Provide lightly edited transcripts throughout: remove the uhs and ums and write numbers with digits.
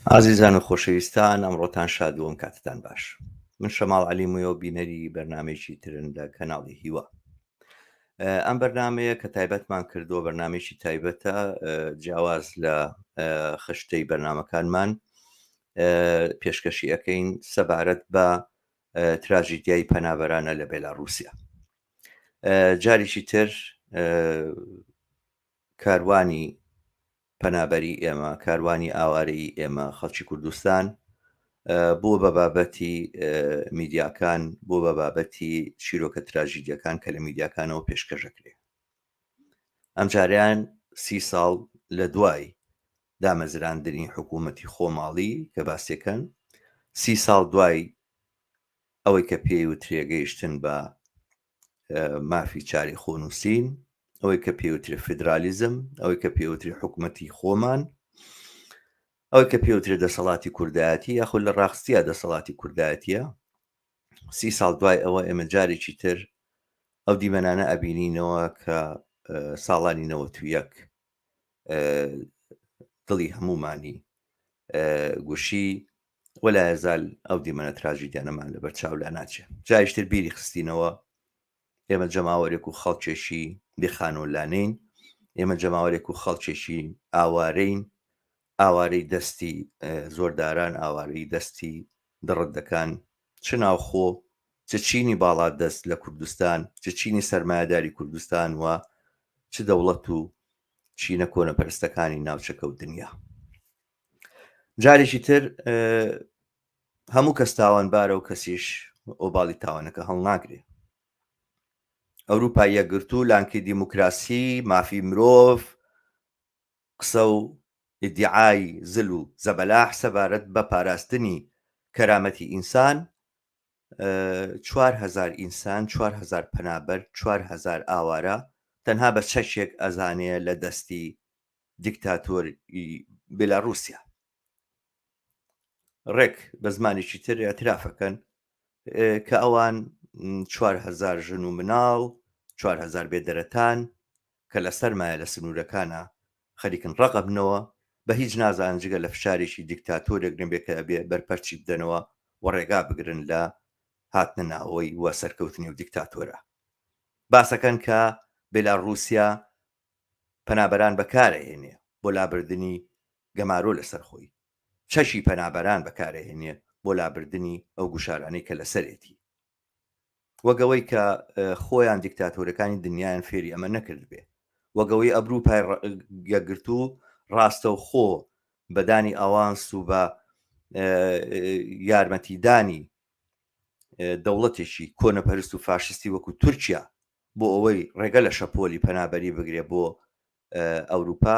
ئازیزان و خۆشەویستان ئەمڕۆتان شاد و ئەم کاتتان باش. من شەماڵ عەلی مویە و بینەری بەرنامەیەکی ترن لە کەناڵی هیوا. ئەم بەرنمەیە کە تایبەتمان کردووە بەرنمەیەکی تایبەتە جیاواز لە خشتەی بەرنمەکانمان پێشکەشی ئەەکەین سەبارەت بە تراژیدیای پەنابەرانە لە بێلاڕوسیا. جارێکی تر کاروانی پەنابەری ئێمە، کاروانی ئاوارەیی ئێمە، خەڵکی کوردستان بووە بە بابەتی میدیاکان، بووە بە بابەتی چیرۆکە تراژیدیەکان کە لە میدیاکانەوە پێشکەشەکرێ. ئەمجارەیان سی ساڵ لە دوای دامەزراندنی حکوومەتی خۆماڵی کە باسیەکەن، سی ساڵ دوای ئەوەی کە پێی وترێ گەیشتن بە مافی چاری خۆنووسین، ئەوەی کە پێوترێ فیدرالیزم، ئەوەی کە پێوترێ حکوومەتی خۆمان، ئەوەی کە پێوترێ دەسەڵاتی کوردایەتی یاخود لە ڕاستیە دەسەڵاتی کوردایەتیە. سی ساڵ دوای ئەوە ئێمە جارێکی تر ئەو دیمەنانە ئەبینینەوە کە ساڵانی 91 دڵی هەمومانی گوشی ولا یزال ئەو دیمەنە تراژیدیانەمان لەبەر چاو لا ناچێ. جاریشتر بیری خستینەوە ئێمە جەماوەرێک و خەڵکێکی بێخانۆلانەین، ئێمە جەماوەرێک و خەڵکێکی ئاوارەین، ئاوارەی دەستی زۆرداران، ئاوارەی دەستی دڕندەکان، چ ناوخۆ چ چینی باڵا دەست لە کوردستان، چ چینی سەرمایەداری کوردستان و چ دەوڵەت و چینە کۆنەپەرستەکانی ناوچەکە و دنیا. جارێکی تر هەموو کەس تاوانبارە و کەسیش ئۆباڵی تاوانەکە هەڵناگرێ. ئەوروپای یەکگرتوو، لانکی دیموکراسی، مافی مرۆڤ، قسە و ئیدیعای زل و زەبەلاح سەبارەت بە پاراستنی کەرامەتی ئینسان، 4000 ئینسان، 4000 پەنابەر، 4000 ئاوارە تەنها بە چەکێک ئەزانێ لە دەستی دیکتاتۆری بێلاڕووسیا. ڕێک بە زمانێکی تر ئیعترافەکەن کە ئەوان 4000 ژن و مناڵ، 4000 بێدەرەتان کە لە سەرمایە لە سنوورەکانە خەریکن ڕەق ئەبنەوە، بە هیچ نازانن جگە لە فشارێکی دیکتاتۆرێک نەبێ کە ئەبێ بەرپەرچی بدەنەوە و ڕێگا بگرن لە هاتنە ناوەوەی و سەرکەوتنی ئەو دیکتاتۆرە. باسەکەن کە بێلاڕووسیا پەنابەران بەکارئەهێنێ بۆ لابردنی گەمارۆ لەسەر خۆی، چەکی پەنابەران بەکارئەهێنێ بۆ لابردنی ئەو گوشارانەی کە لەسەرێتی. وەک ئەوەی کە خۆیان دیکتاتۆرەکانی دنیایان فێری ئەمە نەکردبێ، وەک ئەوەی ئەبروپای یەکگرتوو ڕاستەوخۆ بەدانی ئاوانس و بە یارمەتیدانی دەوڵەتێکی کۆنەپەرست و فاشستی وەکو تورکیا بۆ ئەوەی ڕێگە لە شەپۆلی پەنابەری بگرێ بۆ ئەوروپا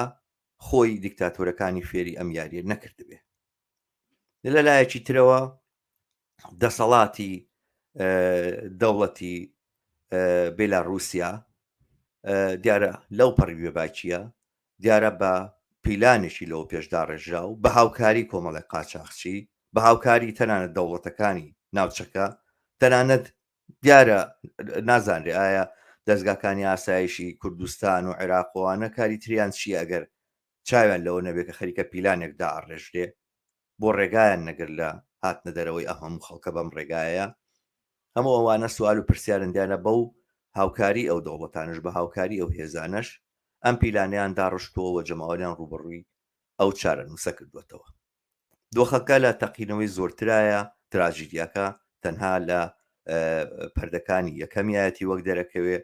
خۆی دیکتاتۆرەکانی فێری ئەم یاریە نەکردبێ. لە لایەکی ترەوە دەسەڵاتی دەوڵەتی بێلاڕوسیا دیارە لەو پەڕی بێباکیە دیارە بە پیلانێکی لەوە پێشداڕێژرا و بە هاوکاری کۆمەڵی قاچاخچی بە هاوکاری تەنانەت دەوڵەتەکانی ناوچەکە تەنانەت دیارە نازانرێ ئایا دەستگاکانی ئاسایشی کوردستان و عێراقوانە کاری تریان چییە ئەگەر چاویان لەوە نەبێ کە خەریکە پیلانێک دائەڕێژرێ بۆ ڕێگایان نەگر لە هاتنە دەرەوەی ئەم هەموو خەڵکە بەم ڕێگایە هەموو ئەوانە سوال و پرسیارن دیانە بەو هاوکاری ئەو دەوڵەتانش بە هاوکاری ئەو هێزانەش ئەم پیلانیان داڕشتووە و جەماوەریان ڕووبەڕووی ئەو چارەنووسە کردووەتەوە. دۆخەکە لە تەقینەوەی زۆرترایە، تراژیدیاکە تەنها لە پەردەکانی یەکەمیایەتی وەک دەرەکەوێ.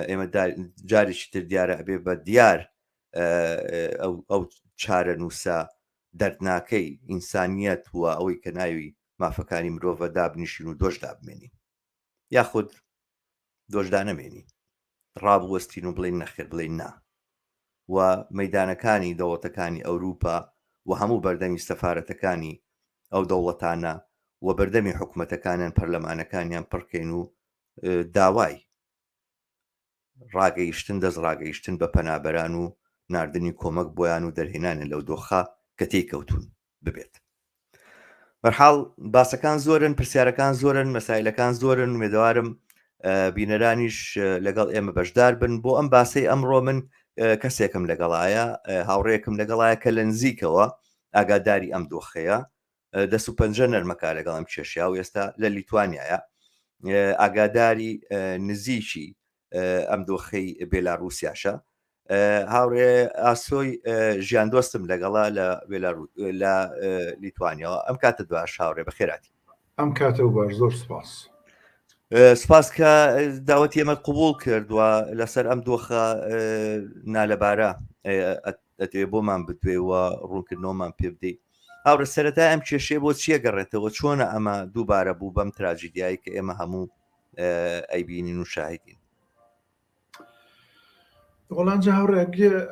ئێمە جارێکی تر دیارە ئەبێ بە دیار ئەو چارەنووسە دەردناکەی ئینسانیەت و ئەوەی کە ناوی مافەکانی مرۆڤە دابنیشین و دۆش دابمێنین یاخود دۆشدانەمێنین ڕابوەستین و بڵێین نەخێر بڵێین نا و مەیدانەکانی دەوڵەتەکانی ئەوروپا و هەموو بەردەمی سەفارەتەکانی ئەو دەوڵەتانە و بەردەمی حکومەتەکانیان پەرلەمانەکانیان پڕکەین و داوای ڕاگەیشتن دەست ڕاگەیشتن بە پەنابەران و ناردنی کۆمەک بۆیان و دەرهێنانیان لەو دۆخە کە تێی کەوتوون ببێت. بەرحاڵ باسەکان زۆرن، پرسیارەکان زۆرن، مەسایلەکان زۆرن، وێدەوارم بینەرانیش لەگەڵ ئێمە بەشدار بن. بۆ ئەم باسەی ئەمڕۆ من کەسێکم لەگەڵایە، هاوڕێکم لەگەڵایە کە لە نزیکەوە ئاگاداری ئەم دۆخەیە دەست و پەنجە نەرمەکە لەگەڵ ئەم کێشەیە و ئێستا لە لیتوانیایە ئاگاداری نزیکی ئەم دۆخەی بێلاروسیاشە هاوڕێ ئاسۆی ژیان دۆستم لەگەڵا لە لە لیتوانیاوە ئەم کاتە باش هاوڕێ بەخێراتی ئەم کاتە و باش زۆر سپاس. سپاس کە داوەتی ئێمە قوبول کرد و لەسەر ئەم دۆخە نالەبارە ئەتەوێ بۆمان بدوێ و ڕوونکردنەوەمان پێ بدەیت هاوڕێ سەرەتا ئەم کێشەیە بۆ چییە گەڕێتەوە چۆنە ئەمە دووبارە بوو بەم تراجیدیایی کە ئێمە هەموو ئەیبینین و شاهیدین وەڵام جا هاوڕێ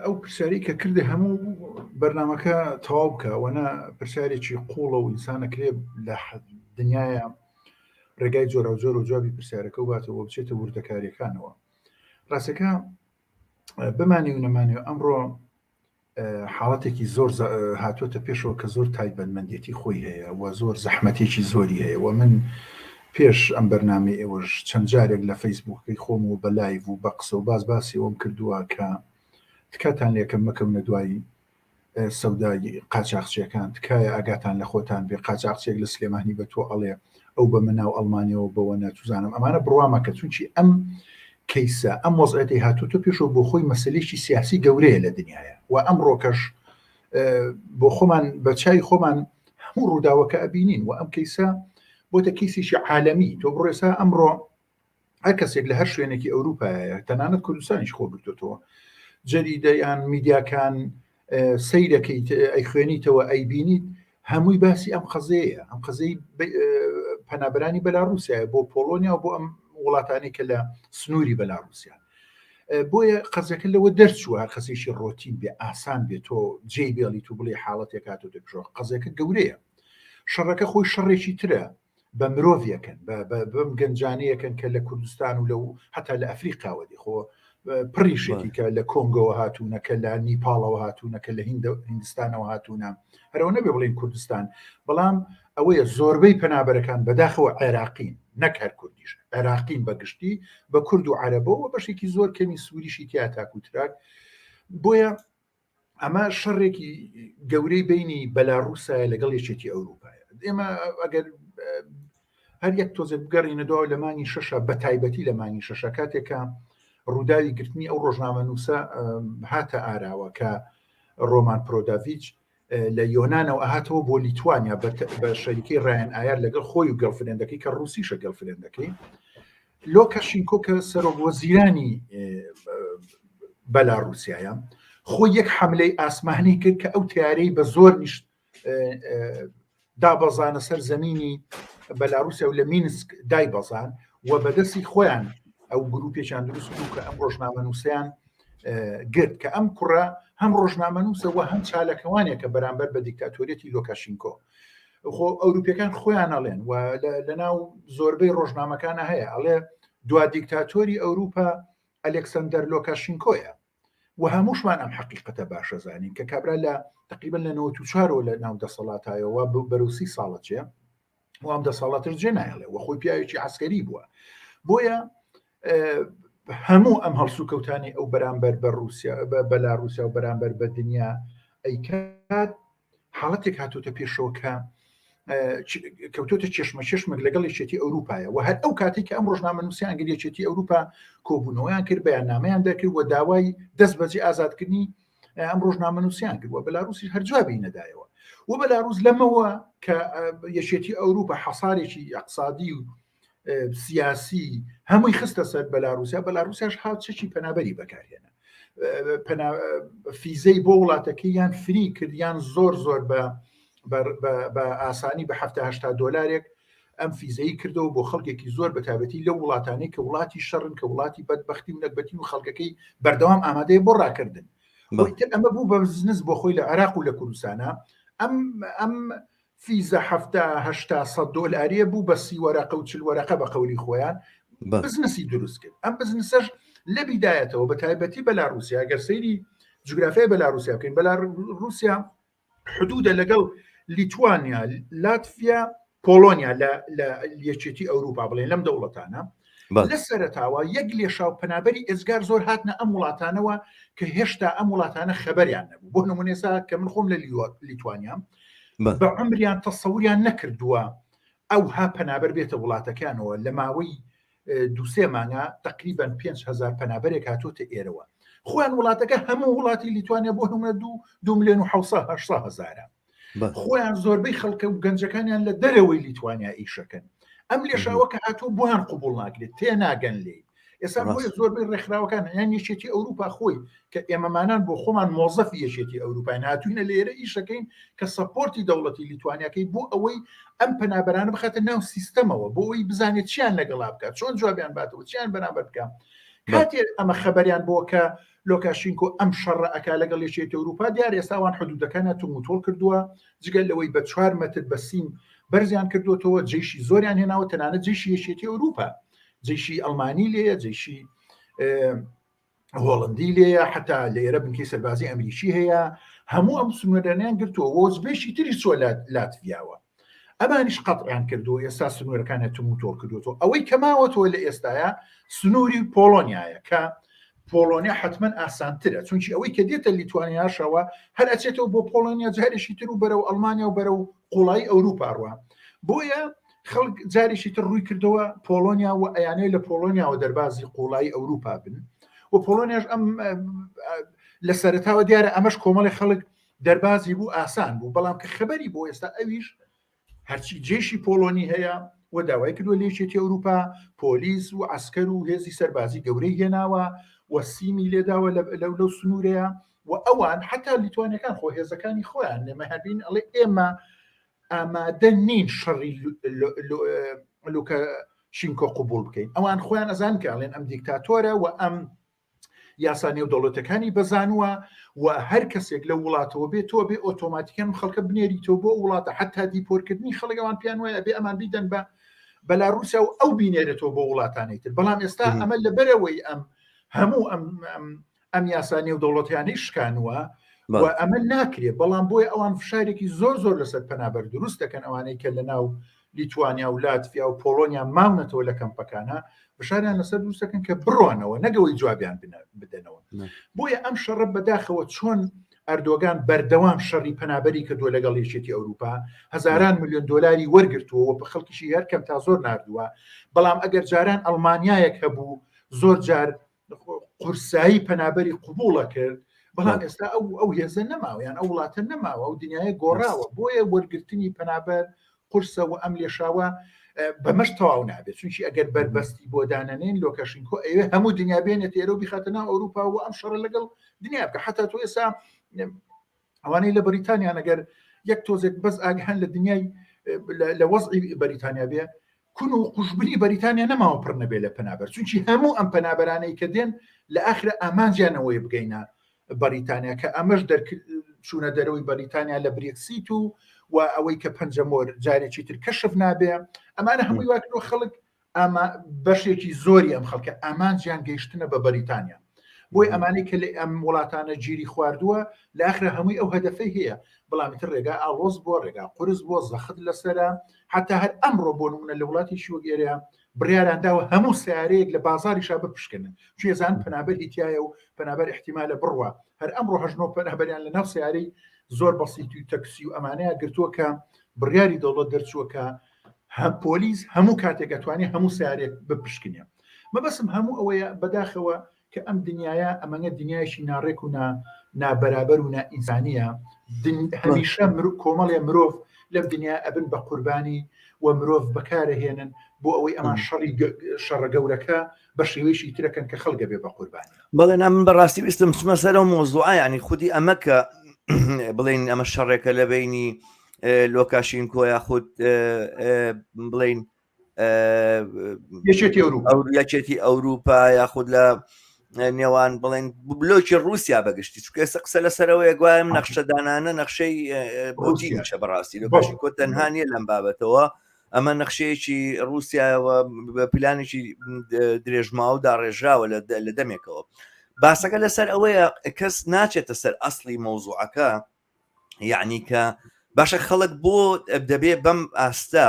ئەو پرسیاری کە کردی هەموو بەرنمەکە تەواو بکە وەنا پرسیارێکی قوڵە و ئینسانەکرێ لە دنیاە ڕێگای جۆرا و جۆر و جوابی پرسیارەکە و باتەوە بچێتە وردەکاریەکانەوە ڕاستەکە بمانی و نەمانی و ئەمڕۆ حاڵەتێکی زۆر هاتووەتە پێشەوە کە زۆر تایبەتمەندێتی خۆی هەیە و زۆر زەحمەتێکی زۆری هەیە و من پێش ئەم بەرنامەی ئێوەش چەند جارێک لە فەیسبووکەکەی خۆم و بە live و بە قسە و باس باسی ئەوەم کردووە کە تکاتان لێکەم مەکەونە دوای سەودای قاچاخچیەکان تکایە ئاگاتان لە خۆتان بێ قاچاخچێک لە سلێمانی بە تۆ ئەڵێ ئەو بە مناو ئەڵمانیەوە بەوە نەچوزانم ئەمانە بڕوا مەکە چونکی ئەم کەیسە ئەم وەزعێتی هاتووتە پێشەوە بۆ خۆی مەسلێکی سیاسی گەورەیە لە دنیاە و ئەم ڕۆکەش بۆ خۆمان بە چای خۆمان هەموو ڕووداوەکە ئەبینین و ئەم کەیسە بۆتە کەیسێکی عالەمی تۆ بڕێسا ئەمڕۆ هەر کەسێک لە هەر شوێنێکی ئەوروپایە تەنانەت کوردستانیش خۆ گرتوتەوە جەریدە یان میدیاکان سەیرەکەیت ئەیخوێنیتەوە ئەیبینیت هەمووی باسی ئەم قەزەیە ئەم قەزەی پەنابرانی بەلاڕوسایە بۆ پۆڵۆنیا و بۆ ئەم وڵاتانی کە لە سنووری بەلاڕوسیا بۆیە قەزەکە لەوە دەرچووە هەر خەسێکی ڕۆتین بێ ئاسان بێت تۆ جێ بێڵیت و بڵێ حاڵەتێک هاتۆتە پێشەوە قەزەکە گەورەیە شەڕەکە خۆی شەڕێکی ترە بە مرۆڤەکەن بەم گەنجانەیەکەن کە لە کوردستان و لەو هەتا لە ئەفریقاوە دی خۆ پڕیشێتی کە لە کۆنگەوە هاتوونە کە لە نیپاڵەوە هاتوونە کە لە هیندستانەوە هاتوونە هەرەوە نەبێ بڵین کوردستان بەڵام ئەوەیە زۆربەی پەنابەرەکان بەداخەوە عێراقین نەک هەر کوردیش عێراقین بەگشتی بە کورد و عەرەبەوە بەشێکی زۆر کەمی سووریشی تیا تاکوتراک بۆیە ئەمە شەڕێکی گەورەی بینی بەلاڕووسایە لەگەڵ یەکێتی ئەوروپایە ئێمە ئەگەر هەر یەک تۆزێک بگەڕینە دوا لە مانگی شەشە بە تایبەتی لە مانگی شەشە کاتێکە ڕووداوی گرتنی ئەو ڕۆژنامە نووسە هاتە ئاراوە کە ڕۆمان پرۆداڤیچ لە یۆنانەوە ئەهاتەوە بۆ لیتوانیا بە شەریکەی ڕایان ئایار لەگەڵ خۆی و girlfriend ەکەی کە ڕوسیشە girlfriend ەکەی لۆکاشینکۆ کە سەرۆک وەزیرانی بەلاڕوسیایە خۆی یەک حملەی ئاسمانی کرد کە ئەو تیارەی بە زۆر نیشت دابەزانە سەر زمینی بەلاروسیا و لە مینسک دایبەزان و بەدەستی خۆیان ئەو گروپێکیان دروست بوو کە ئەم ڕۆژنامەنووسیان گرت کە ئەم کوڕە هەم ڕۆژنامەنووسە و هەم چالەکەوانێکە بەرامبەر بە دیکتاتۆریەتی لۆکاشینکۆ خۆ ئەوروپیەکان خۆیان ئەڵێن و لەناو زۆربەی ڕۆژنامەکانە هەیە ئەڵێ دوا دیکتاتۆری ئەوروپا ئەلێکسەندەر لۆکاشینکۆیە و هەمووشمان ئەم حقیقەتە باشە زانین کە کابرا لە تقریبا لە 94 لە ناو دەسەڵاتایەوە بەرەو سی ساڵە چێ و ئەم دەسەڵاتش جێ نایڵێ و خۆی پیاوێکی عسکەری بووە بۆیە هەموو ئەم هەڵسوکەوتانی ئەو بەرامبەر بە رووسیا بەلا رووسیا و بەرامبەر بە دنیا ئەیکات حاڵەتێک هاتوتە پێشەوە کە کەوتۆتە چێشمە چێشمێک لەگەڵ یەکێتی ئەوروپایە و هەر ئەو کاتێک کە ئەم ڕۆژنامە نووسیان گەر یەکێتی ئەوروپا کۆبوونەوەیان کرد بەیاننامەیان دەکرد و داوای دەست بەجێ ئازادکردنی ئەم ڕۆژنامە نووسیان کرد و بەلاروسی هەر جوابی نەدایەوە و بەلاروس لەمەوە کە یەکێتی ئەوروپا حەسارێکی ئەقسادی و سیاسی هەمووی خستە سەر بەلاروسیا بەلاروسیاش هاو چەکی پەنابەری بەکارهێنا فیزەی بۆ وڵاتەکەی یان فری کرد یان زۆر زۆر بە بە ئاسانی بە هەشتا دۆلارێک ئەم فیزەی کردەوە بۆ خەڵکێکی زۆر بەتابەتی لەو وڵاتانەی کە وڵاتی شەڕن کە وڵاتی بەدبختی و نەگبەتی و خەڵکەکەی بەردەوام ئامادەیە بۆ ڕاکردن تر ئەمە بوو بە بزنس بۆ خۆی لە عێراق و لە کوردستانە ئەم ئەم فیزە حەفتا هەشتا سەد دۆلاریە بوو بە سی وەرەقە و چل وەرەقە بە قەولی خۆیان بزنسی دروست کرد ئەم بزنسەش لە بیدایەتەوە بە تایبەتی بەلاروسیا گەر سەیری جوگرافیای بەلاروسیا بکەین بەلاروسیا حدودە لەگەڵ لیتوانیا لاتفیا پۆڵۆنیا لە یەکێتی ئەوروپا بڵێن لەم دەوڵەتانە. لە سەرەتاوە یەک لێشاو پەنابەری ئێجگار زۆر هاتنە ئەم وڵاتانەوە کە هێشتا ئەم وڵاتانە خەبەریان نەبوو بۆ نمونە ئێستا کە من خۆم لە لیتوانیام بە عمریان تەسەوریان نەکردووە ئەوها پەنابەر بێتە وڵاتەکانەوە لە ماوەی دوسێ مانگا تقریبان 5هزار پەنابەرێک هاتوتە ئێرەوە خۆیان وڵاتەکە هەموو وڵاتی لیتوانیا بۆ نمونە دو دو میلیۆن و 700 هەزارە خۆیان زۆربەی خەڵکە و گەنجەکانیان لە دەرەوەی لیتوانیا ئیشەکەن ئەم لێشاوە کە هاتوو بۆیان قوبول ناکرێت تێناگەن لێی ئێستا بۆیە زۆربەی ڕێکخراوەکان یان یەکێتی ئەوروپا خۆی کە ئێمەمانان بۆ خۆمان مۆزەفی یەکێتی ئەوروپای هاتوینە لێرە ئیشەکەین کە support ی دەوڵەتی لیتوانیاکەی بۆ ئەوەی ئەم پەنابەرانە بخاتە ناو سیستەمەوە بۆ ئەوەی بزانێت چیان لەگەڵا بکات چۆن جوابیان باتەوە چیان بەرامبەر بکە کاتێ ئەمە خەبەریان بۆ کە لۆکاشینکۆ ئەم شەڕە ئەکا لەگەڵ یەکێتی ئەوروپا دیارە ئێستا ئەوان حدودەکانیان توموتۆڵ کردووە جگە لەوەی بە چوار مەتر بە سیم بەرزیان کردووەتەوە جەیشی زۆریان هێناوە تەنانەت جەیشی یەکێتی ئەوروپا جەیشی ئەڵمانی لێیە جەیشی هۆڵندی لێیە حتا لێرە بنکەی سەربازی ئەمریکی هەیە هەموو ئەم سنوورانیان گرتووە وەزبێشی تری چوە لاتڤیاوە ئەمانیش قەتعیان کردووە ئێستا سنوورەکانیان توموتۆڵ کردووەتەوە ئەوەی کە ماوەتەوە لە ئێستایا سنووری پۆڵۆنیایە کە پۆڵۆنیا حتمما ئاسانترە چونکی ئەوەی کە دێتە لیتوانیاشەوە هەر ئەچێتەوە بۆ پۆڵۆنیا جارێکی تر و بەرەو ئەڵمانیا و بەرەو قوڵایی ئەوروپا ڕوە بۆیە خەڵک جارێکی تر ڕووی کردەوە پۆڵۆنیا و ئەیانەیە لە پۆڵۆنیاوە دەربازی قوڵایی ئەوروپا بن و پۆڵۆنیاش ئەم لە سەرتاوە دیارە ئەمەش کۆمەڵی خەڵک دەربازی بوو ئاسان بوو بەڵام کە خەبەری بۆ ئێستا ئەویش هەرچی جێشی پۆڵۆنی هەیە و داوای کردووە لە یەکێتی ئەوروپا پۆلیس و عسکەر و هێزی سەربازی گەورەی هێناوە و سیمی لێداوە لەو لەو سنوورەیە و ئەوان حتا لیتوانەکان خۆ هێزەکانی خۆیان لێمە هەبین ئەڵێ ئێمە ئامادە نین شەڕی لوکە شینکۆ قوبول بکەین ئەوان خۆیان ئەزان کە ئەڵێن ئەم دیکتاتۆرە و ئەم یاسا نێودەوڵەتەکانی بەزانووە و هەر کەسێک لە وڵاتەوە بێت تۆ بێ ئۆتۆماتیکەن خەڵکە بنێریتەوە بۆ وڵاتە حتا دیپۆرکردنی خەڵک ئەوان پێیان وایە بێ ئەمان بیدەن بە بەلاروسیا و ئەو بینێرێتەوە بۆ وڵاتانی تر بەڵام ئێستا ئەمە لەبەرەوەی ئەم هەموو ئەم ئەم یاسا نێودەوڵەتیانەی شکانوە و ئەمە ناکرێت بەڵام بۆیە ئەوان فشارێکی زۆر زۆر لەسەر پەنابەر دروست دەکەن ئەوانەی کە لە ناو لیتوانیا و لاتڤیا و پۆڵۆنیا ماونەتەوە لە کەمپەکانە فشاریان لەسەر دروست دەکەن کە بڕۆنەوە نەگەوەی جوابیان بدەنەوە بۆیە ئەم شەڕە بەداخەوە چۆن ئەردۆگان بەردەوام شەڕی پەنابەری کردووە لەگەڵ یەکێتی ئەوروپا هەزاران میلیۆن دۆلاری وەرگرتووە و خەڵکیشی هەر کەم تا زۆر نردووە بەڵام ئەگەر جاران ئەڵمانیایەک هەبوو زۆر جار قورسایی پەنابەری قوبوڵە کرد بەڵام ئێستا ئەو ئەو هێزە نەماوە یان ئەو وڵاتە نەماوە ئەو دنیاە گۆڕاوە بۆیە وەرگرتنی پەنابەر قورسە و ئەم لێشاوە بەمەش تەواو نابێت چونکی ئەگەر بەربەستی بۆ دانەنێن لۆکەشینکۆ ئەوێ هەموو دنیا بێنێت ئێرە و بیخاتە ناو ئەوروپا و ئەم شەڕە لەگەڵ دنیا بکە حتا تۆ ئێستا ئەوانەی لە بەریتانیان ئەگەر یەک تۆزێک بەس ئاگهان لە دنیای لە وەزعی بەریتانیا بێ کون و قوژبنی بەریتانیا نەماوە پڕ نەبێ لە پەنابەر چونکی هەموو ئەم پەنابەرانەی کە دێن لە ئاخرە ئامانجیانەوەی بگەینە بەریتانیا کە ئەمەش چوونە دەرەوەی بەریتانیا لە برێکسیت و و ئەوەی کە پەنجەمۆر جارێکی تر کەشف نابێ ئەمانە هەمووی واکردوە خەڵک ئەمە بەشێکی زۆری ئەم خەڵکە ئامانجیان گەیشتنە بە بەریتانیا بۆی ئەمانەی کە لە ئەم وڵاتانە گیری خواردووە لە ئاخرا هەمووی ئەو هەدەفەی هەیە بەڵام ئیتر ڕێگا ئاڵۆز بووە ڕێگا قورس بووە زەخت لەسەرە حتا هەر ئەمڕۆ بۆ نمونە لە وڵاتێکی وەک ئێرە بڕیاران داوە هەموو سیارەیەک لە بازاریشا بپشکنن چێزان پەنابەر هیتایە و پەنابەر احتیمالە بڕوا هەر ئەمڕۆ هەژنۆ پەنابەریان لە ناو سیارەی زۆر بەسیت و تەکسی و ئەمانەیە گرتووە کە بڕیاری دەوڵەت دەرچووە کە پۆلیس هەموو کاتێک ئەتوانێت هەموو سیارێک بپشکنێ مەبەسم هەموو ئەوەیە بەداخەوە کە ئەم دنیاە ئەمەنگە دنیایشی ناڕێک و نابەرابەر و نائینسانیە هەمیشە کۆمەڵێ مرۆڤ لەم دنیا ئەبن بە قوربانی و مرۆڤ بەکارەهێنن بۆ ئەوەی ئەمان شەڕی شەڕە گەورەکە بە شێوەیەکی ترەکەن کە خەڵگە بێ بە قوربانی بەڵێ نا من بەڕاستی ویستم بچمە سەر ئەو مۆزوعە یعنی خودی ئەمە کە بڵین ئەمە شەڕێکە لە بینی لۆکاشینکۆ یاخود بڵین یەکێتی ئەوروپا یەکێتی ئەوروپا یاخود لە نێوان بڵێن بلۆکی رووسیا بەگشتی چکە ئێستا قسە لەسەرەوەی گوایم نەخشەدانانە نەخشەی بۆچی بەڕاستی لۆکاشینکۆ تەنها نییە لەم بابەتەوە ئەمە نەخشەیەکی ڕووسایەوە بە پلانێکی درێژماوە داڕێژراوە لە دەمێکەوە باسەکە لەسەر ئەوەیە کەس ناچێتە سەر ئەسڵی مەوزوعەکە یعنی کە باشە خەڵک بۆ دەبێ بەم ئاستە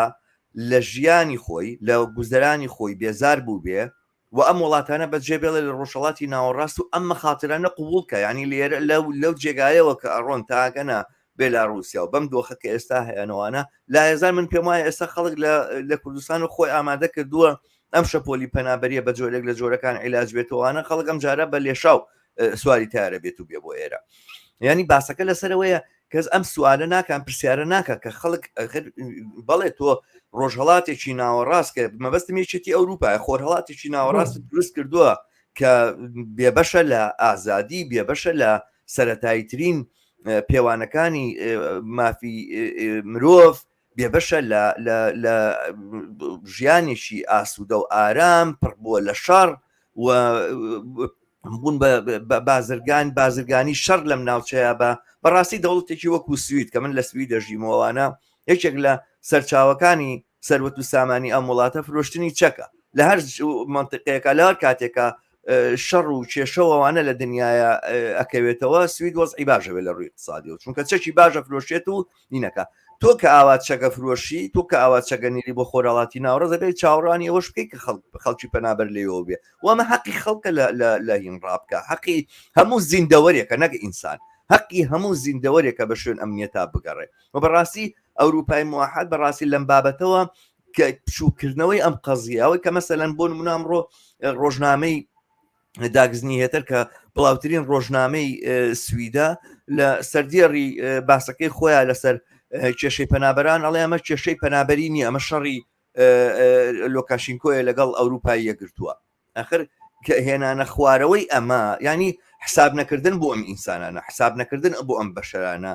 لە ژیانی خۆی لە گوزەرانی خۆی بێزار بوو بێ و ئەم وڵاتانە بەجێ بێڵێ لە ڕۆژهەڵاتی ناوەڕاست و ئەم مەخاترانە قبوڵ کە یعنی لێرە لەو لەو جێگایەوە کە ئەڕۆن تاگەنە بێلاڕوسیا و بەم دۆخە کە ئێستا هەیەنەوانە لایەزان من پێم وایە ئێستا خەڵک لە لە کوردستان و خۆی ئامادە کردووە ئەم شەپۆلی پەنابەریە بە جۆرێک لە جۆرەکان عیلاج بێتەوەوانە خەڵک ئەم جارە بە لێشاو سواری تارە بێت و بێ بۆ ئێرە ینی باسەکە لەسەرەوەیە کەس ئەم سوالە ناکان پرسیارە ناکە کە خەڵک بەڵێ تۆ ڕۆژهڵاتێکی ناوەڕاست کە مەبەستم یەکێتی ئەوروپا خۆرهڵاتێکی ناوەڕاست دروست کردووە کە بێبەشە لە ئازادی بێبەشە لە سەتاییترین پێوانەکانی مافی مرۆڤ بێبەشە لە ژیانێکی ئاسوودە و ئارام پڕ بووە لە شەڕ و بوون بە بازرگان بازرگانی شەڕ لەم ناوچەیە بە بەڕاستی دەوڵەتێکی وەکو سوید کە من لە سوید دەژیمەوەوانە یەکێک لە سەرچاوەکانی سەروەت و سامانی ئەم وڵاتە فرۆشتنی چەکە لە هەر منطقەیەەکە لە هەر کاتێکە شەڕ و کێشەوەوانە لە دنیاە ئەکەوێتەوە سوید وەزعی باشەوێت لە ڕووی اقتصادیەوە چونکە چەکی باشە فرۆشێت و نینەکە تۆ کە ئاوا چەکە فرۆشی تۆ کە ئاوا چەکە نیری بۆ خۆراڵاتی ناوەڕاست دەبێت چاوەڕوانی ئەوەش بکەیت کە خەڵکی پەنابەر لێەوە بێ و ئەمە حەقی خەڵکە لە هین ڕابکە حەقی هەموو زیندەوەرێکە نەک ئینسان حەقی هەموو زیندەوەرێکە بە شوێن ئەمنیەتا بگەڕێ و بەڕاستی ئەوروپای موحد بەڕاستی لەم بابەتەوە کە پشووکردنەوەی ئەم قەزیە ئەوەی کە مەسەلەن بۆ نمونە ئەمڕۆ ڕۆژنامەی داگزنی هێتەر کە بڵاوترین ڕۆژنامەی سویدە لە سەردێڕی باسەکەی خۆیان لەسەر کێشەی پەنابەران ئەڵێ ئەمە کێشەی پەنابەری نییە ئەمە شەڕی لۆکاشینکۆیە لەگەڵ ئەوروپای یەکگرتووە ئەخر کە هێنانە خوارەوەی ئەمە ینی حساب نەکردن بۆ ئەم ئینسانانە حساب نەکردن بۆ ئەم بەشەرانە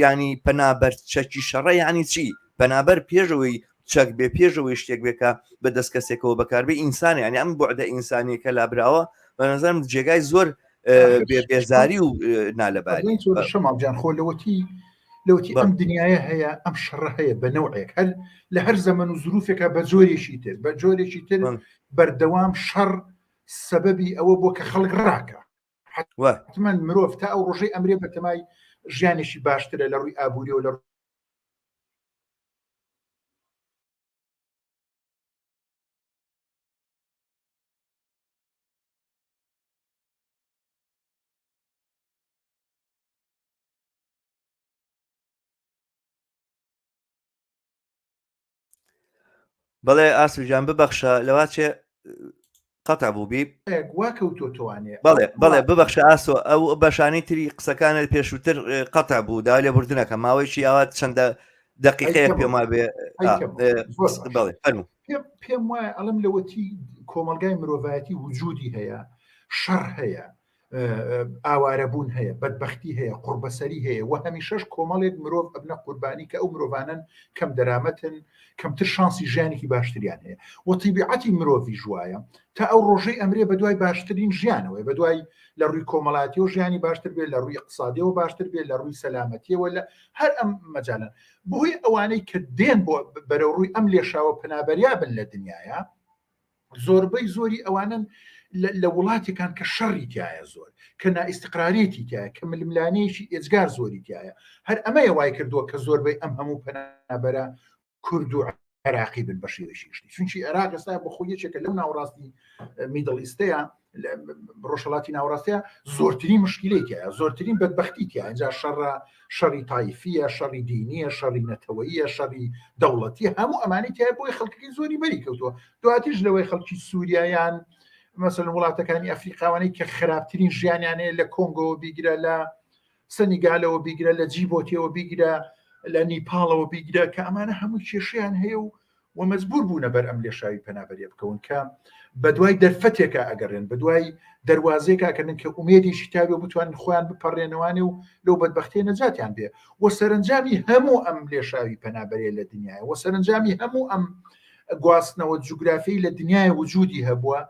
ینی پەنابەر چەکی شەڕە ینی چی پەنابەر پێشەوەی چەک بێ پێشەوەی شتێک بێ کە بە دەست کەسێکەوە بەکاربێ ئینسان ینی ئەم بوعدە ئینسانیەکە لابراوە بە نظرم جێگای زۆر بێزاری و نالەباری شەماڵ جان خۆ لەوەتی لەوەتی ئەم دنیاە هەیە ئەم شەڕە هەیە بە نەوعێک هەر لە هەر زەمن و زروفێکە بە جۆرێکی تر بە جۆرێکی تر بەردەوام شەڕ سەبەبی ئەوە بۆ کە خەڵک ڕاکە حتمما مرۆڤ تا ئەو ڕۆژەی ئەمرێ بەتەمای ژیانێکی باشترە لە ڕووی ئابووریەوە لە بەڵێ ئاسوجان ببەخشە لەواچێ قەتع بووبی وا کەوتۆتوانێ بەڵێ بەڵێ ببەخشە ئاسۆ ئەو بەشانەی تری قسەکانت پێشووتر قەتع بوو دا لێبوردنەکە ماوەیەکی ئاوا چەندە دقیقەیەک پێم وابێ بەڵێ فەرموو پێم وایە ئەڵم لەوەتی کۆمەلگای مرۆڤایەتی وجودی هەیە شەڕ هەیە ئاوارەبوون هەیە، بەدبەختی هەیە، قوڕبەسەری هەیە و هەمیشەش کۆمەڵێک مرۆڤ ئەبنە قوربانی کە ئەو مرۆڤانەن کەم دەرامەتن، کەمتر شانسی ژیانێکی باشتریان هەیە و تیبیعەتی مرۆڤیش وایە تا ئەو ڕۆژەی ئەمرێ بەدوای باشترین ژیانەوەی بەدوای لە ڕووی کۆمەڵاتیەوە ژیانی باشتر بێت لە ڕووی اقتصادیەوە باشتر بێت لە ڕووی سەلامەتیەوە لە هەر ئەم مەجالە بەهۆی ئەوانەی کە دێن بۆ بەرەو ڕووی ئەم لێشاوە پەنابەریا بن لە دنیاە زۆربەی زۆری ئەوانن لە وڵاتێکان کە شەڕی تایە زۆر کە نائیستقرارێتی تایە کە ململانەیەکی ئێجگار زۆری تایە هەر ئەمەیە وای کردووە کە زۆربەی ئەم هەموو پەنابەرە کورد و عێراقی بن بە شێوەیەکی گشتی چونکی عێراق ئێستا بە خۆی یەکێکە لەو ناوەڕاستی Middle East ەیە ڕۆژهەڵاتی ناوەڕاستەیە زۆرترین مشکلەی تایە زۆرترین بەدبەختی تیا اینجا شەڕە شەڕی تایفیە شەڕی دینیە شەڕی نەتەوەیە شەڕی دەوڵەتی هەموو ئەمانی تای بۆی خەڵکی زۆری بەری کەوتووە دواتیش لەوەی خەڵکی سووریایان مەسەلەن وڵاتەکانی ئەفریقاوانەی کە خراپترین ژیانیان هەیە لە کۆنگۆوە بیگرە لە سەنیگالەوە بیگرە لە جیبۆتیەوە بیگرە لە نیپاڵەوە بیگرە کە ئەمانە هەموو کێشیان هەیە و و مەجبور بوونە بەر ئەم لێشاوی پەنابەریە بکەون کە بەدوای دەرفەتێکا ئەگەڕێن بەدوای دەروازەیەکا کردن کە ئومێدێکی تاوێ بتوانن خۆیان بپەڕێنەوانێ و لەو بەدبەختیە نەجاتیان بێ و سەرنجامی هەموو ئەم لێشاوی پەنابەریە لە دنیاە و سەرنجامی هەموو ئەم گواستنەوە جوگرافی لە دنیای وجودی هەبووە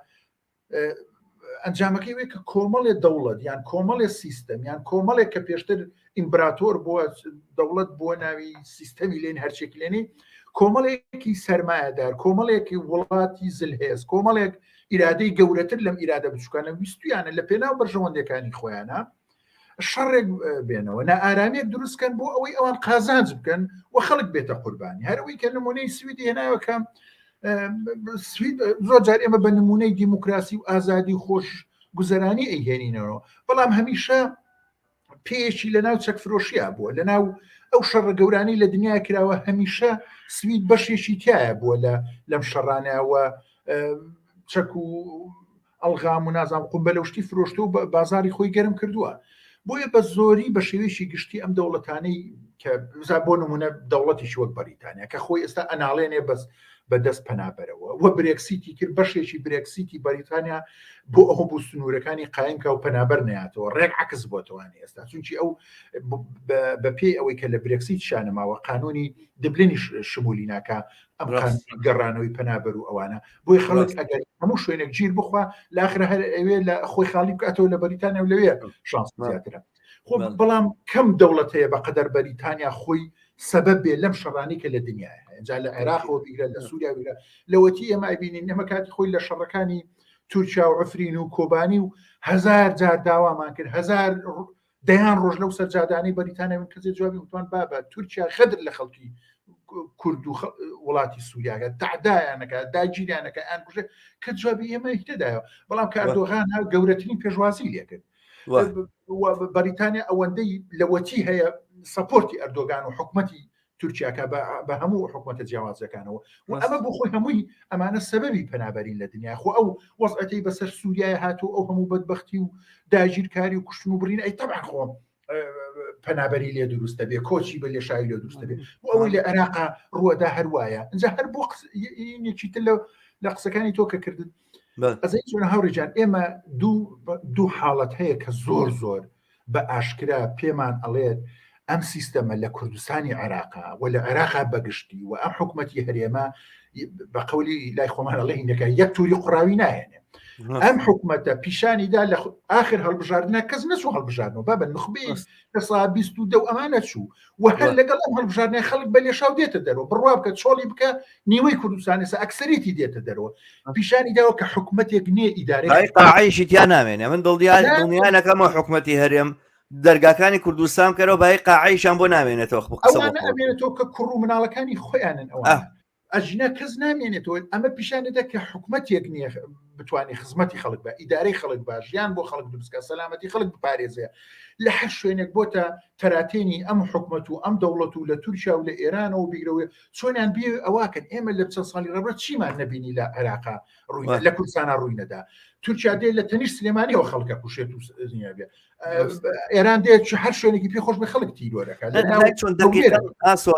ئەنجامەکەی وێ کە کۆمەڵێ دەوڵەت یان کۆمەڵێ سیستەم یان کۆمەڵێک کە پێشتر ئیمبراتۆر بووە دەوڵەت بووە ناوی سیستەمی لێن هەرچێک لێنی کۆمەڵێکی سەرمایەدار کۆمەڵێکی وڵاتی زلهێز کۆمەڵێک ئیرادەی گەورەتر لەم ئیرادە بچووکانە ویستویانە لە پێناو بەرژەوەندەکانی خۆیانە. شەڕێک بێنەوە نائارامیەک دروستکەن بۆ ئەوەی ئەوان قازانج بکەن و خەڵک بێتە قوربانی هەرەوەی کە نمونەی سویدی هێناوە کە سوید زۆر جار ئێمە بە نمونەی دیموکراسی و ئازادی و خۆش گوزەرانی ئەیهێنینەوە بەڵام هەمیشە پێیەکی لە ناو چەک فرۆشییا بووە لە ناو ئەو شەڕە گەورانی لە دنیا کراوە هەمیشە سوید بەشێکی تایە بووە لە لەم شەڕانەوە چەک و ئەڵغام و نازانم قومبەلە و شتی فرۆشتوە و بازاری خۆی گەرم کردووە بۆیە بە زۆری بە شێوەیەکی گشتی ئەم دەوڵەتانەی کە بزا بۆ نمونە دەوڵەتێکی وەک بەریتانیا کە خۆی ئێستا ئەناڵێنێ بەس بە دەست پەنابەرەوە و برێکسیتی کرد بەشێکی برێکسیتی بەریتانیا بۆ ئەوە بوو سنوورەکانی قایم کا و پەنابەر ناتەوە ڕێک عکس بۆتەوانی ئێستا چونکی ئەو بە پێی ئەوەی کە لە برێکسیت شانەماوە قانونی دبلنیش شمولی ناکا ئەم گەڕانەوەی پەنابەر و ئەوانە بۆی خەڵک ئەگەر هەموو شوێنێک گیر بخوا لاخرە هەر ئەوێ لە خۆی خاڵی بکاتەوە لە بەریتانیا و لەوێ شانس زیاترە خۆ بەڵام کەم دەوڵەت هەیە بە قەدەر بەریتانیا خۆی سەبەب بێ لەم شەڕانی کە لە دنیاە هەیە جا لە عێراقەوە بیگرە لە سووریا بیگرە لەوەتی ئێمە ئەبینین ئێمە کاتی خۆی لە شەڕەکانی تورکیا و عفرین و کۆبانی و هەزار جار داوامان کرد هەزار دەیان ڕۆژ لەو سەرجادانەی بەریتانیا بوون کەسێ جوابی وتوان بابە تورکیا غەدر لە خەڵکی کورد و وڵاتی سووریاگە تەعدایانەکە داگیریانەکە ئەیان کوژێ کە جوابی ئێمە هیچ نەدایەوە بەڵام کە ئەردۆغان هات گەورەترین پێشوازی لێکرد بەریتانیا ئەوەندەی لەوەتی هەیە سەپۆرتی ئەردۆگان و حکومەتی تورکیاکە بە هەموو حکومەتە جیاوازەکانەوە و ئەمە بۆ خۆی هەمووی ئەمانە سەبەبی پەنابەرین لە دنیا خۆ ئەو وەزعەتەی بەسەر سووریای هاتوو ئەو هەموو بەدبەختی و داگیرکاری و کوشتن و بڕین ئەی تەبعەن خۆ پەنابەری لێ دروست دەبێ کۆچی بە لێشاوی لێ دروست دەبێ و ئەوەی لە عێراقا ڕووەدا هەروایە اینجا هەر بۆ یەکی تر لە قسەکانی تۆ کە کردن ئەزەی چۆن هاوڕێجان ئێمە دوو حاڵەت هەیە کە زۆر زۆر بە ئاشکرا پێمان ئەڵێت ئەم سیستەمە لە کوردستانی عێراقا و لە عێراقا بەگشتی و ئەم حکومەتی هەرێمە بە قەولی لای خۆمان ئەڵێ هینەکە یەک توری قوڕاوی ناهێنێ ئەم حکومەتە پیشانیدا لە ئاخر هەڵبژاردنە کەس نەچوو هەڵبژاردنەوە بابە نخبەی لە سا 22 ئەمانە چوو و هەر لەگەڵ ئەم هەڵبژاردنە خەڵک بە لێشاو دێتە دەرەوە بڕوا بکە چۆڵی بکە نیوەی کوردستان ئێستا ئەکسەرێتی دێتە دەرەوە پیشانی داوە کە حکومەتێک نییە ئیدارەی قاعیشی تیا نامێنێ من دڵنیا دڵنیا نەکەمەوە حکومەتی هەرێم دەرگاکانی کوردستان کەرەوە بای قاعیشان بۆ نامێنێتەوە ئەوانە ئەمێنێتەوە کە کوڕ و مناڵەکانی خۆیانن ئەوان ئەژینا کەس نامێنێتەوە ئەمە پیشان دەدا کە حکومەتێک نییە بتوانێت خزمەتی خەڵک بە ئیدارەی خەڵک بە ژیان بۆ خەڵک دروستکە سەلامەتی خەڵک بپارێزێ لە هەر شوێنێک بۆتە تەراتێنی ئەم حکومەت و ئەم دەوڵەت و لە تورکیا و لە ئێرانەوە بیگرەوە چۆنیان بێ ئەوواکەن ئێمە لە چەند ساڵی ڕەبرە چیمان نەبینی لە عێراقا ڕووی لە کوردستانە ڕووی نەدا تورکیا دێ لە تەنیش سلێمانیەوە خەڵکە کوشێت و بێ ئێران دێت هەر شوێنێکی پێ خۆش بە خەڵک تیرۆرەکە چۆن ئاسۆ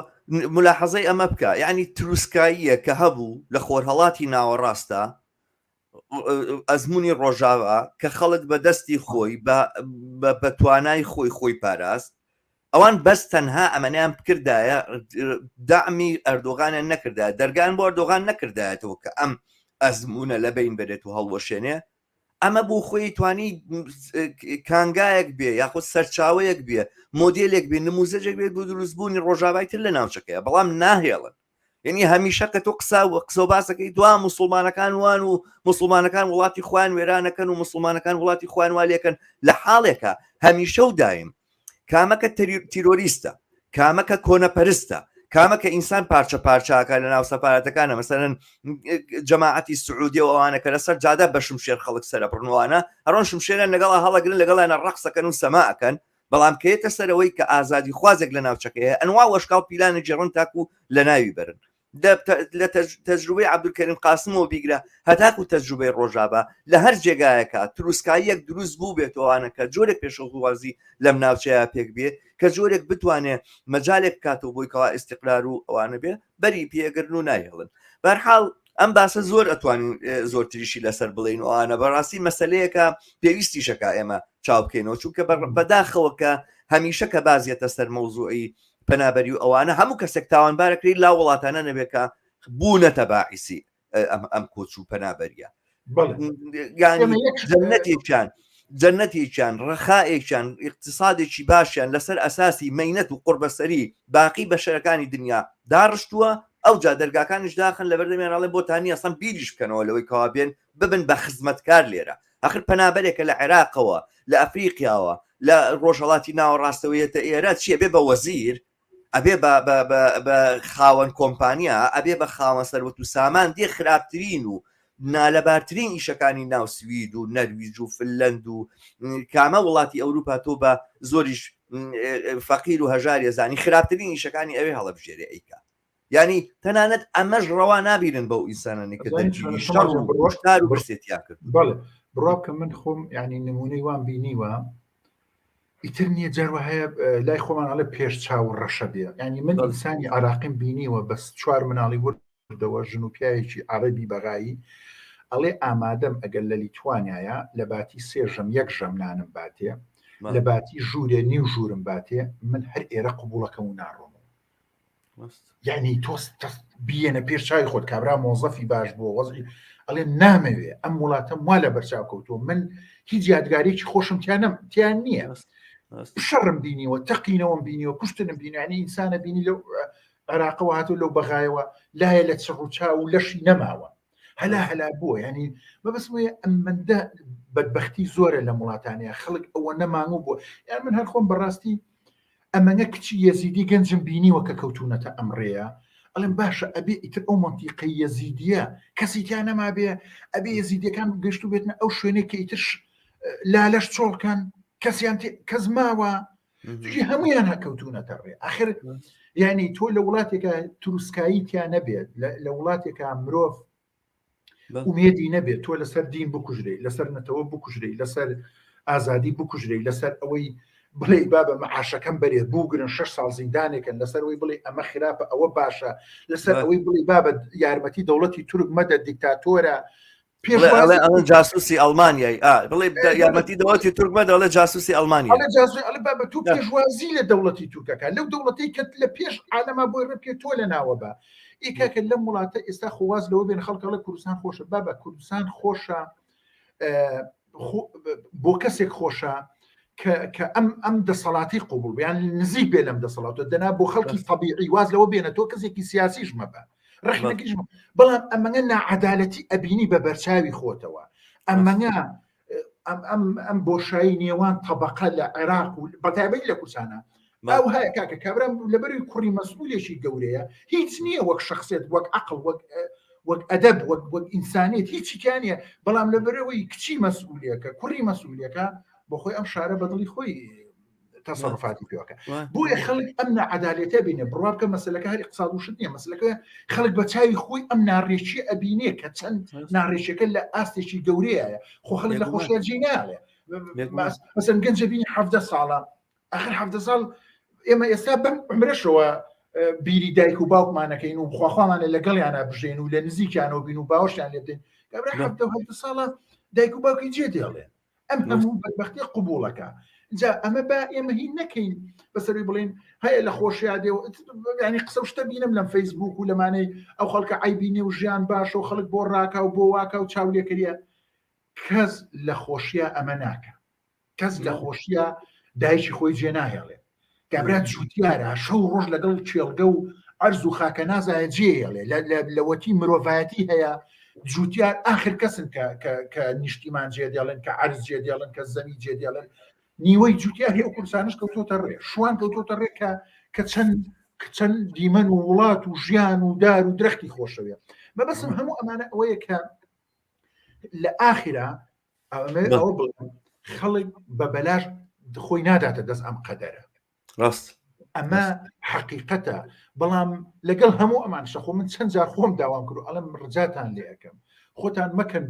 ملاحەزەی ئەمە بکە یعنی تروسکاییە کە هەبوو لە خۆرهەڵاتی ناوەڕاستە ئەزمموی ڕۆژاوا کە خەڵک بە دەستی خۆی بە توانای خۆی خۆی پاراست ئەوان بەس تەنها ئەمەیان بکردایە دامی ئەردۆغانیان نەکردایە دەرگان بۆ ئەردۆغان نەکردایەتەوە کە ئەم ئەزمونە لە بین بەرێت و هەڵوەشێنێ ئەمە بۆ خۆی توانی کانگایەک بێ یاخود سەرچاوەیەک بێ مۆدلێک بێ نموزەجێک بێت بۆ دروستبوونی ڕۆژاوای تر لە ناوچەکەیە بەڵام ناهێڵن یعنی هەمیشە کە تۆ قسە و قسە و باسەکەی دوا مسلمانەکان وان و مسلمانەکان وڵاتی خۆیان وێرانەکەن و مسلمانەکان وڵاتی خۆیان والێکن لە حاڵێکە هەمیشە و دایم کامەکە تیرۆریستە کامەکە کۆنەپەرستە کامەکە ئینسان پارچە پارچاکە لە ناو سەفاەتەکانە مەسەرەن جەماعەتی سعودی و ئەوانە کە لەسەر جادە بە شمشێر خەڵک سەرە بڕنوانە هەڕۆن شمشێران لەگەڵا هەڵەگرن لەگەڵیانە ڕەقسەکەن و سەماکەن بەڵام کەێتە سەرەوەی کە ئازادی خوازێک لە ناوچەکەیە ئەنوا وەشکاو پیلانە جێڕن تاکو لە ناوی بەرن لە تەجروبەی عەبدولکەریم قاسمەوە بیگرە هەتاکو تەجروبەی ڕۆژاڤا لە هەر جێگایەکە تروسکاییەک دروست بوو بێتەوانە کە جۆرێک پێشەوخوازی لەم ناوچەیە پێک بێ کە جۆرێک بتوانێ مەجالێک بکاتەوە بۆی کەوا ئیستیقرار و ئەوانە بێ بەری پێگرن و نایهێڵن بەرحاڵ ئەم باسە زۆر ئەتوانین زۆرتریشی لەسەر بڵین ئەوانە بەڕاستی مەسلەیەکە پێویستیشەکە ئێمە چاو بکەینەوە چونکە بەداخەوە کە هەمیشە کە بازیەتە سەر مەوزوعی پەنابەری و ئەوانە هەموو کەسێک تاوانبارەکەی لا وڵاتانە نەبێت کە بوونەتە باعیسی ئەم کۆچ و پەنابەریە جەنەتێکیان جەنەتێکیان ڕەخائێکیان اقتصادێکی باشیان لەسەر ئەساسی مەینەت و قڕبەسەری باقی بەشەرەکانی دنیا داڕشتووە ئەو جا دەرگاکانیش داخن لە بەردەمیان ئەڵێن بۆتان نییە ئەسڵەن بیریش بکەنەوە لەوەی کەوا بێن ببن بە خزمەتکار لێرە. ئەخر پەنابەرێکە لە عێراقەوە لە ئەفریقیاوە لە ڕۆژهەڵاتی ناوەڕاستەوە یەتە ئێرە چیە بێ بە وەزیر ئەبێ بە بە بە بە خاوەن کۆمپانیا ئەبێ بە خاوەن سەروەت و سامان دێ خراپترین و نالەبارترین ئیشەکانی ناو سوید و نەرویج و فنلەند و کامە وڵاتی ئەوروپا تۆ بە زۆریش فەقیر و هەژاری زانی خراپترین ئیشەکانی ئەوێ هەڵەبژێرێ ئەیکا یعنی تەنانەت ئەمەش ڕەوا نابینن بەو ئینسانانی کە دەرگیری شەڕ و ڕۆژتار و برسێتیان کرد بەڵێ بڕوا بکە من خۆم یعنی نمونەی وام بینیوە ئیتر نییە جار هەیە لای خۆمان ئەڵێ پێش چاو ڕەشە بێ ینی من ئینسانی عراقیم بینیوە بەس چوار مناڵی وردەوە ژن و پیاوێکی عەرەبی بەغایی ئەڵێ ئامادەم ئەگەر لە لیتوانیایە لە باتی سێ ژەم یەک ژەم نانم باتێ لە باتی ژوورێ نیو ژوورم باتێ من هەر ئێرە قوبوڵەکەم و ناڕۆم یعنی تۆ بیەنە پێش چاوی خۆت کابرا مۆزەفی باش بووە وەزعی ئەڵێ نامەوێ ئەم وڵاتەم وا لە بەرچاو کەوتووە من هیچ یادگارێکی خۆشم تیانم تیان نییە شەڕم بینیوە تەقینەوەم بینیوە کوشتنم بینیانی ئینسانە بینی لەو عێراقەوە هاتو لەو بەغایەوە لایە لە چڕ و چاو و لەشی نەماوە هەلا هەلا بووە ینی مەبەستم وەیە ئەمەندە بەدبەختی زۆرە لە وڵاتانەیە خەڵک ئەوە نەمانگ و بووە یان من هەر خۆم بەڕاستی ئەمەنە کچی یەزیدی گەنجم بینیوە کە کەوتونەتە ئەم ڕێیە ئەڵێم باشە ئەبێ ئیتر ئەو مەنتیقەی یەزیدیە کەسی تیا نەمابێ ئەبێ یەزیدیەکان گەشتو بێتنە ئەو شوێنێک کە ئیتر لالەش چۆڵکەن کەسیان کەس ماوە توشی هەمویان هەکەوتونەتە ڕێ ئاخر یعنی تۆ لە وڵاتێکە تروسکایی تیا نەبێت لە وڵاتێکە مرۆڤ ئومێدی نەبێت تۆ لەسەر دین بکوژرێ لەسەر نەتەوە بکوژرێ لەسەر ئازادی بکوژرێ لەسەر ئەوەی بڵێ بابە معاشەکەم بەرێ بووگرن شش ساڵ زیندانێکن لەسەر ئەوەی بڵێ ئەمە خراپە ئەوە باشە لەسەر ئەوەی بڵێ بابە یارمەتی دەوڵەتی تورک مەدە دیکتاتۆرە ئەڵێ جاسوسی ئەڵمانیای بڵێ یارمەتی دەوڵەتی تورک مەدە ئەڵێ جاسوسی ئەڵمانیا بابە تو پێشوازی لە دەوڵەتی تورکەکە لەو دەوڵەتی کە لە پێش عالەما بۆی ڕێبکێ تۆ لە ناوە بە ئی کاکە لەم وڵاتە ئێستا خۆواز لەوە بێن خەڵک ئەڵێ کوردستان خۆشە بابە کوردستان خۆشە بۆ کەسێک خۆشە کە ئەم ئەم دەسەڵاتی قوبڵ بیان نزیک بێ لەم دەسەڵاتە دەنا بۆ خەڵکی طببیعی واز لەوە بێنە تۆ کەسێکی سیاسیش مەبە ڕخنەگریش بەڵام ئەمەە ناعەدالەتی ئەبینی بە بەرچاوی خۆتەوە ئەمەە ئەم ئەم بۆشایی نێوان تەبقە لە عێراق و بەتایبەتی لە کوردستانە ئەو هەیە کاکە کابرا لەبەری کوڕی مەسئولێکی گەورەیە هیچ نییە وەک شخصێت وەک عقل وەک وەک ئەدەب وەک وەک ئینسانیت هیچیان نییە بەڵام لەبەرەوەی کچی مەسئولەکە کوڕی مەسئولەکە بۆ خۆی ئەم شارە بەدڵی خۆی تەسەڕفاتی پێوەکە بۆیە خەڵک ئەم نەعادالێتە بینێ بڕوا بکە مەسلەکە هەر اقتصاد وشت نییە مەسلەکە خەڵک بە چاوی خۆی ئەم ناڕێکی ئەبینێ کە چەند ناڕێکیەکە لە ئاستێکی گەورەیە خۆ خەڵک لە خۆشیە جێ ناڵێ مەسەن گەنجە بینی حەفدە ساڵە ئەخر حەفدە ساڵ ئێمە ئێستا بەم عمرەشەوە بیری دایک و باوکمانەکەین و خواخوامانە لەگەڵیانە بژێن و لە نزیکیانەوە بین و باوەشیان لێ بدەین کابرا حەفتە و هەفتە ساڵە دایک و باوکی جێ دێڵێن ئەم هەموو بەدبەختی قوبوڵەکە جا ئەمە با ئێمە هی نەکەین بەسەری بڵین هەیە لە خۆشیا دێ ینی قسە شتە بینم لەم فەیسبوک و لەمانەی ئەو خەڵکە عیبینێ و ژیان باشە و خەڵک بۆ ڕاکا و بۆ واکە و چاولێکریە کەس لە خۆشیە ئەمە ناکە کەس لە خۆشیە دایکی خۆی جێ ناهێڵێ کابرا جوتیارە شەو ڕۆژ لەگەڵ کێڵگە و ئەرز و خاکە نازایە جێڵێ لەوەتی مرۆڤایەتی هەیە جوتیار ئاخر کەسن کە نیشتیمان جێ دێڵن کە عرز جێ دێڵن کە زەوی جێ دێڵن نیوەی جوتیار هەیە کوردستانش کەوتۆتە ڕێ شوان کەوتۆتە ڕێ کە کە چەند چەند دیمەن و وڵات و ژیان و دار و درەختی خۆشەوێ مەبەسم هەموو ئەمانە ئەوەیە کە لە ئاخرا ئەوە بڵێم خەڵک بە بەلاش خۆی ناداتە دەست ئەم قەدەرە ڕاست ئەمە حەقیقەتە بەڵام لەگەڵ هەموو ئەمان شەخۆ من چەند جار خۆم داوام کرد ئەڵم ڕجاتان لێ ئەەکەم خۆتان مەکەن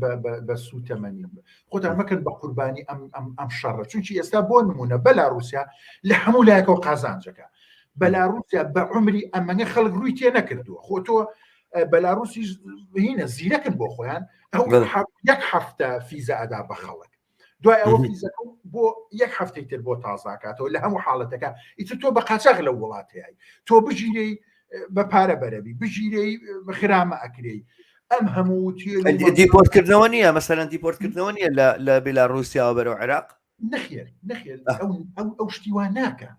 بە سوتەمەنی خۆتان مەکەن بە قوربانی ئەم ئەم ئەم شەڕە چونکی ئێستا بۆ نمونە بەلا رووسیا لە هەموو لایەکەوە قازانجەکە بەلا رووسیا بە عمری ئەمەنە خەڵک ڕووی تێ نەکردووە خۆ تۆ بەلاروسی هینە زیرەکن بۆ خۆیان ئەو یەک هەفتە فیزە ئەدا بە خەڵک دوای ئەوە فیزەکە بۆ یەک هەفتەی تر بۆ تازاکاتەوە لە هەموو حاڵەتەکە ئیتر تۆ بە قاچاغ لە وڵاتەیە تۆ بژیرەی بە پارە بەرەبی بژیرەی خرامە ئەکرێی ئەم هەموو دیپۆرتکردنەوە نییە مەسەرەن دیپۆرتکردنەوە نییە لە بێلاروسیاوە بەرەو عێراق نەخێر نەخێر ئەو شتیوان ناکە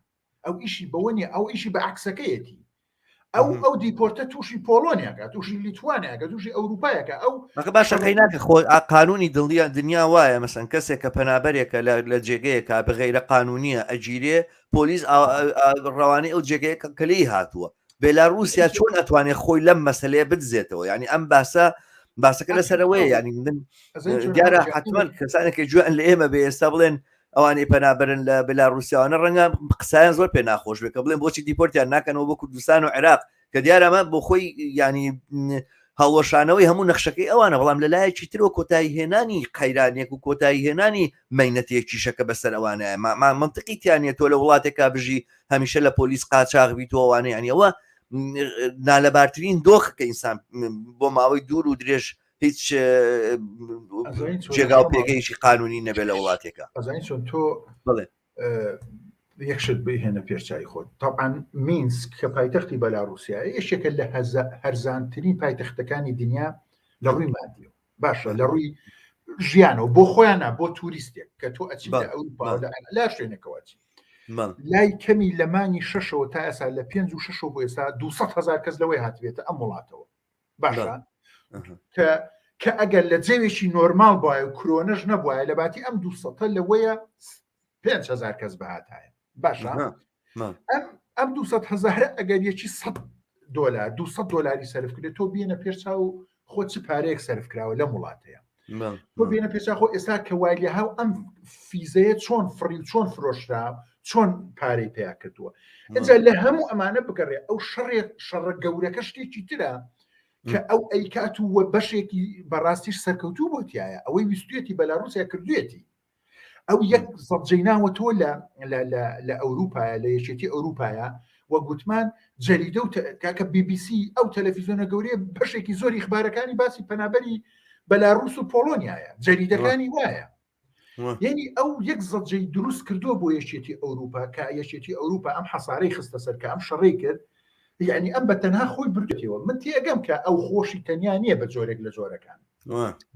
ئەو ئیشی بەوە نیە ئەو ئیشی بە عکسەکەیەتی. ئەو ئەو deport ە تووشی پۆلۆنیاکە تووشی لیتوانیاکە تووشی ئەوروپایەکە ئەو مەکە باشە قەیناکە خۆ قانونی دڵیان دنیا وایە مەسەن کەسێک کە پەنابەرێکە لە جێگەیەکە بە غەیرە قانونیە ئەگیرێ پۆلیس ڕەوانەی ئەو جێگەیە کە لێی هاتووە بێلاروسیا چۆن ئەتوانێت خۆی لەم مەسلەیە بدزێتەوە یعنی ئەم باسە باسەکە لەسەرەوەیە یعنی من دیارە حتمما کەسانێک گوێیان لە ئێمە بێ ئێستا بڵێن ئەوانەی پەنابەرن لە بێلاروسیاوانە ڕەنگە قسایان زۆر پێ ناخۆش بێت کە بڵێن بۆچی deport یان ناکەنەوە بۆ کوردستان و عێراق کە دیارە ئەمە بۆ خۆی ینی هەڵوەشانەوەی هەموو نەخشەکەی ئەوانە بەڵام لە لایەکی ترەوە کۆتایی هێنانی قەیرانێک و کۆتایی هێنانی مەینەتێکیشە کە بەسەر ئەوانە منطقی تیانە تۆ لە وڵاتێکا بژی هەمیشە لە پۆلیس قاچاغ بیت و ئەوانە یعنی ئەوە نالەبارترین دۆخ کە ئینسان بۆ ماوەی دوور و درێژ هیچ جێگا و پێگەیەکی قانونی نەبێت لە وڵاتێکە ئەزانی چۆن تۆ بڵێ یەک شت بهێنە پێشچوی خۆت طبعا مینسک کە پایتەختی بەلاروسیا یەکێکە لە هەرزانترین پایتەختەکانی دنیا لە ڕووی مادیەوە باشە لە ڕووی ژیانەوە بۆ خۆیانە بۆ توریستێک کە تۆ ئەچی لە ئەوروپا لە لا شوێنێکەوە چی لای کەمی لە مانگی شەشەوە تا ئێستا لە پێنج و شەشەوە بۆ ئێستا 200 هزار کەس لەوەی هاتبێتە ئەم وڵاتەوە باشە کە کە ئەگەر لە جەوێکی نۆرمال بایە و کرۆنەش نەبوایە لە باتی ئەم دوو سەتە لەوەیە 5هزار کەس بهاتایە باشە ئەم ئەم 200 هزارە ئەگەر یەکی 100 دلار 200 دلاری سەرف کرێت تۆ بینە پێش چاو خۆ چ پارەیەک سەرف کراوە لەم وڵاتەیە تۆ بینە پێشا خۆ ئێستا کە وایلە هاو ئەم فیزەیە چۆن فڕی و چۆن فرۆشرا چۆن پارەی پیا کردووە ئەجا لە هەموو ئەمانە بگەڕێ ئەو شەڕێک شەڕە گەورەکە شتێکی ترە کە ئەو ئەیکات و وە بەشێکی بەڕاستیش سەرکەوتوو بۆ تایە ئەوەی ویستویەتی بەلاروسیا کردوێتی ئەو یەک زەبجەی ناوە تۆ لە لە ئەوروپایە لە یەکێتی ئەوروپایە وە گوتمان جەریدە و کاکە BBC ئەو تەلەفیزیۆنە گەورەیە بەشێکی زۆری خبارەکانی باسی پەنابەری بەلاروس و پۆڵۆنیایە جەریدەکانی وایە یعنی ئەو یەک زەجەی دروست کردووە بۆ یەکێتی ئەوروپا کە یەکێتی ئەوروپا ئەم حەسارەی خستە سەر کە ئەم شەڕی کرد یعنی ئەم بە تەنها خۆی بردێتەوە من تێگەم کە ئەو خۆشی تەنیا نییە بە جۆرێک لە جۆرەکان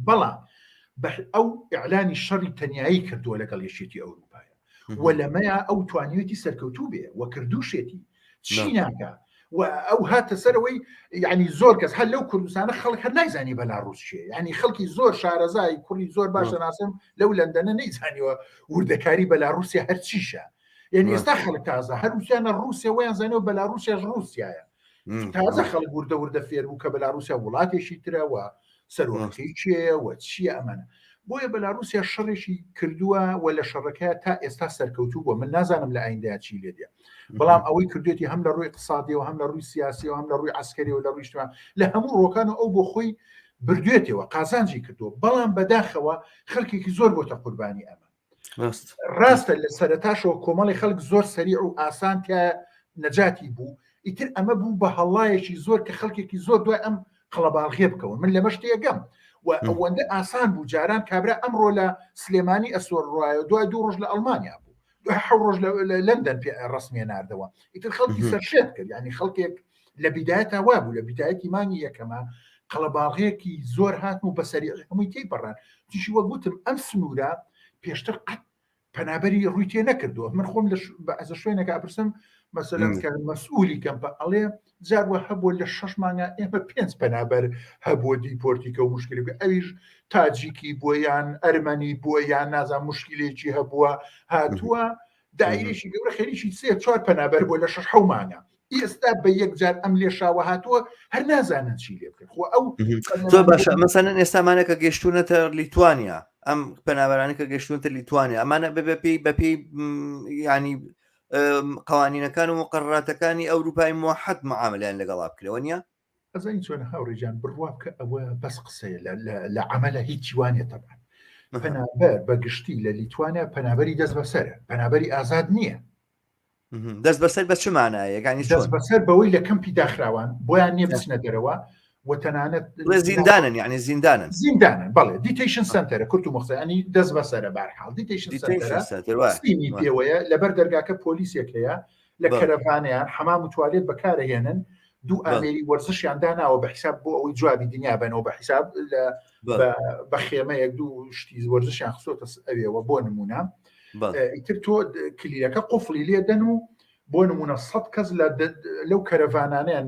بەڵام ئەو ئیعلانی شەڕی تەنایی کردووە لەگەڵ یەکێتی ئەوروپایە و لەمەیا ئەو توانیوێتی سەرکەوتوو بێ و کردوشێتی چی ناکە و ئەو هاتە سەرەوەی یعنی زۆر کەس هەر لەو کوردستانە خەڵک هەر نایزانی بەلاڕوس چیە یعنی خەڵکی زۆر شارەزای کوڕی زۆر باشە ناسم لەو لەندەنە نەیزانیوە وردەکاری بەلاڕوسیا هەر چیشە یعنی ئێستا خەڵک تازە هەر روسیانە رووسیا ویان زانیەوە بەلاڕوسیاش رووسایە تازە خەڵک وردە وردە فێر بوو کە بەلاڕوسیا وڵاتێکی ترە و سەرۆکەکەی کێیە و چییە ئەمانە بۆیە بەلاروسیا شەڕێکی کردووە و لە شەڕەکە تا ئێستا سەرکەوتوو بووە من نازانم لە ئایندەیا چی لێ دێ بەڵام ئەوەی کردوێتی هەم لە ڕووی اقتصادیەوە هەم لە ڕووی سیاسیەوە هەم لە ڕووی عسکەریەوە لە ڕووی شتما لە هەموو ڕۆکان و ئەو بۆ خۆی بردوێتەوە قازانجی کردووە بەڵام بەداخەوە خەڵکێکی زۆر بۆتە قوربانی ئەمە ڕاستە لە سەرتاشەوە کۆمەڵی خەڵک زۆر سەریع و ئاسان تیا نەجاتی بوو ئیتر ئەمە بوو بە هەڵایەکی زۆر کە خەڵکێکی زۆر دوای ئەم قەڵەباڵغێ بکەون من لەمەش تێگەم و ئەوەندە ئاسان بوو جاران کابرا ئەمڕۆ لە سلێمانی ئەسۆر ڕایە دوای دوو ڕۆژ لە ئەڵمانیا بوو دوای حەو ڕۆژ لە لەندەن پێ ڕسمیە ناردەوە ئیتر خەڵکی سەرشێت کرد ینی خەڵکێک لە بیدایەتا وابوو لە بیدایەتی مانگی یەکەمە قەڵەباڵغێکی زۆر هاتن و بەسەری هەمووی تێی پەڕان تیشی وەک وتم ئەم سنوورە پێشتر قەت پەنابەری ڕووی تێ نەکردووە من خۆم لە بەعزە شوێنێکە ئەپرسم مەسەلەن کە مەسئولی کەمپە ئەڵێ جار وە هەبووە لە شەش مانگا ئێمە پێنج پەنابەر هەبووە deport ی کە و مشکلی بکە ئەویش تاجیکی بووە یان ئەرمەنی بووە یان نازان مشکلێکی هەبووە هاتووە دایرێکی گەورە خەریکی سێ چوار پەنابەر بووە لە شەش حەو مانگا ئێستا بە یەکجار ئەم لێشاوە هاتووە هەر نازانن چی لێ بکەن خۆ ئەو زۆر باشە مەسەلەن ئێستامانە کە گەشتونەتە لیتوانیا ئەم پەنابەرانی کە گەشتونەتە لیتوانیا ئەمانە بە پێی بە پێی ینی قوانینەکان و مقرراتەکانی ئەوروپای موحد معاملیان لەگەڵا بکرێەوە نیە ئەزانی چۆن هاوڕێجان بڕوا بکە ئەوە بەس قسەیە لە عملە هیچی وانە تەبان پەنابەر بە گشتی لە لیتوانیا پەنابەری دەست بەسەرە پەنابەری ئازاد نییە دەست بەسەر بە چ مانایەکانی دەست بەسەر بەوەی لە کەمپی داخراوان بۆیان نییە بچنە دەرەوە و تەنانەت زیندانن یعنی زیندانن زیندانن بەڵێ detention center ە کورت و مخزانی دەست بەسەرە بارحاڵ detention center ە سیمی پێوەیە لەبەر دەرگاکە پۆلیسێک هەیە لە کەرەڤانیان حەمام و توالێت بەکارهێنن دوو ئامێری وەرزشیان داناوە بە حیساب بۆ ئەوەی جوابی دنیا بەنەوە بە حیساب لە بە خێمەیەک دوو شتی وەرزشیان خسۆتە ئەوێەوە بۆ نمونە ئیتر تۆ کلیلەکە قفلی لێدەن و بۆ نمونە سە کەس لە لەو کەرەڤانانیان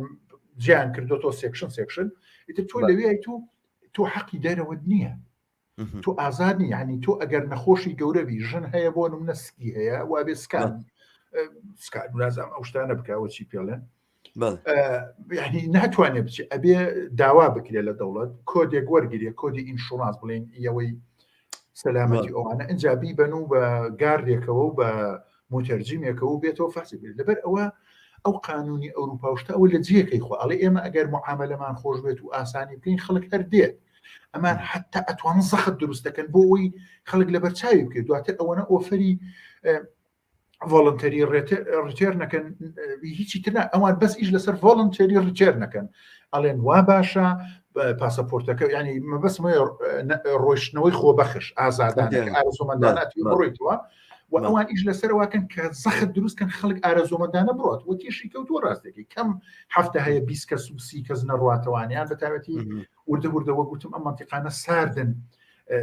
جیان کردوتەوە section section ئیتر تۆ لەوێ تۆ تۆ حەقی دەرەوەت نییە تۆ ئازاد نی یعنی تۆ ئەگەر نەخۆشی گەورەبی ژن هەیە بۆ نمونە سکی هەیە وابێ scan scan نازانم ئەو شتانە بکەوە چی پێڵێن یعنی ناتوانێت بچێ ئەبێ داوا بکرێت لە دەوڵەت کۆدێک وەرگێ کۆدی insurance بڵێن ئەوەی سەلامەتی ئەوانە ئەجا بیبەن و بە گاردێکەوە و بە متەرجیمێکەوە بێتەوە فەرسی بێت لەبەر ئەوە ئەو قانونی ئەوروپا شتە ئەوە لە جیەکەی خۆ ئەڵێ ئێمە ئەگەر معاملەمان خۆش بێت و ئاسانی بکەین خەڵک هەر دێت ئەمان حتا ئەتوان زەخت دروست دەکەن بۆ ئەوەی خەڵک لەبەر چاوی بکەێت دواتر ئەوەنە offer ی voluntary return نەکەن هیچی تر ئەوان بەس ئیش لەسەر voluntary return نەکەن ئەڵێن وا باشە پاسەپۆرتەکە ینی مەبەسم ڕۆیشتنەوەی خۆبەخش ئازادان ئارزۆمەندانە بڕۆیتەوە و ئەوان ئیش لەسەر واکەن کە زەخت دروستکەن خەڵک ئارەزۆمەندانە بڕات و تیشی کەوتووە ڕاستێکی کەم هەفتە هەیە 20 کەس و سی کەس نەڕاتەوانیان بە تایبەتی وردە وردە وەک گوتم ئەم مەنتیقانە ساردن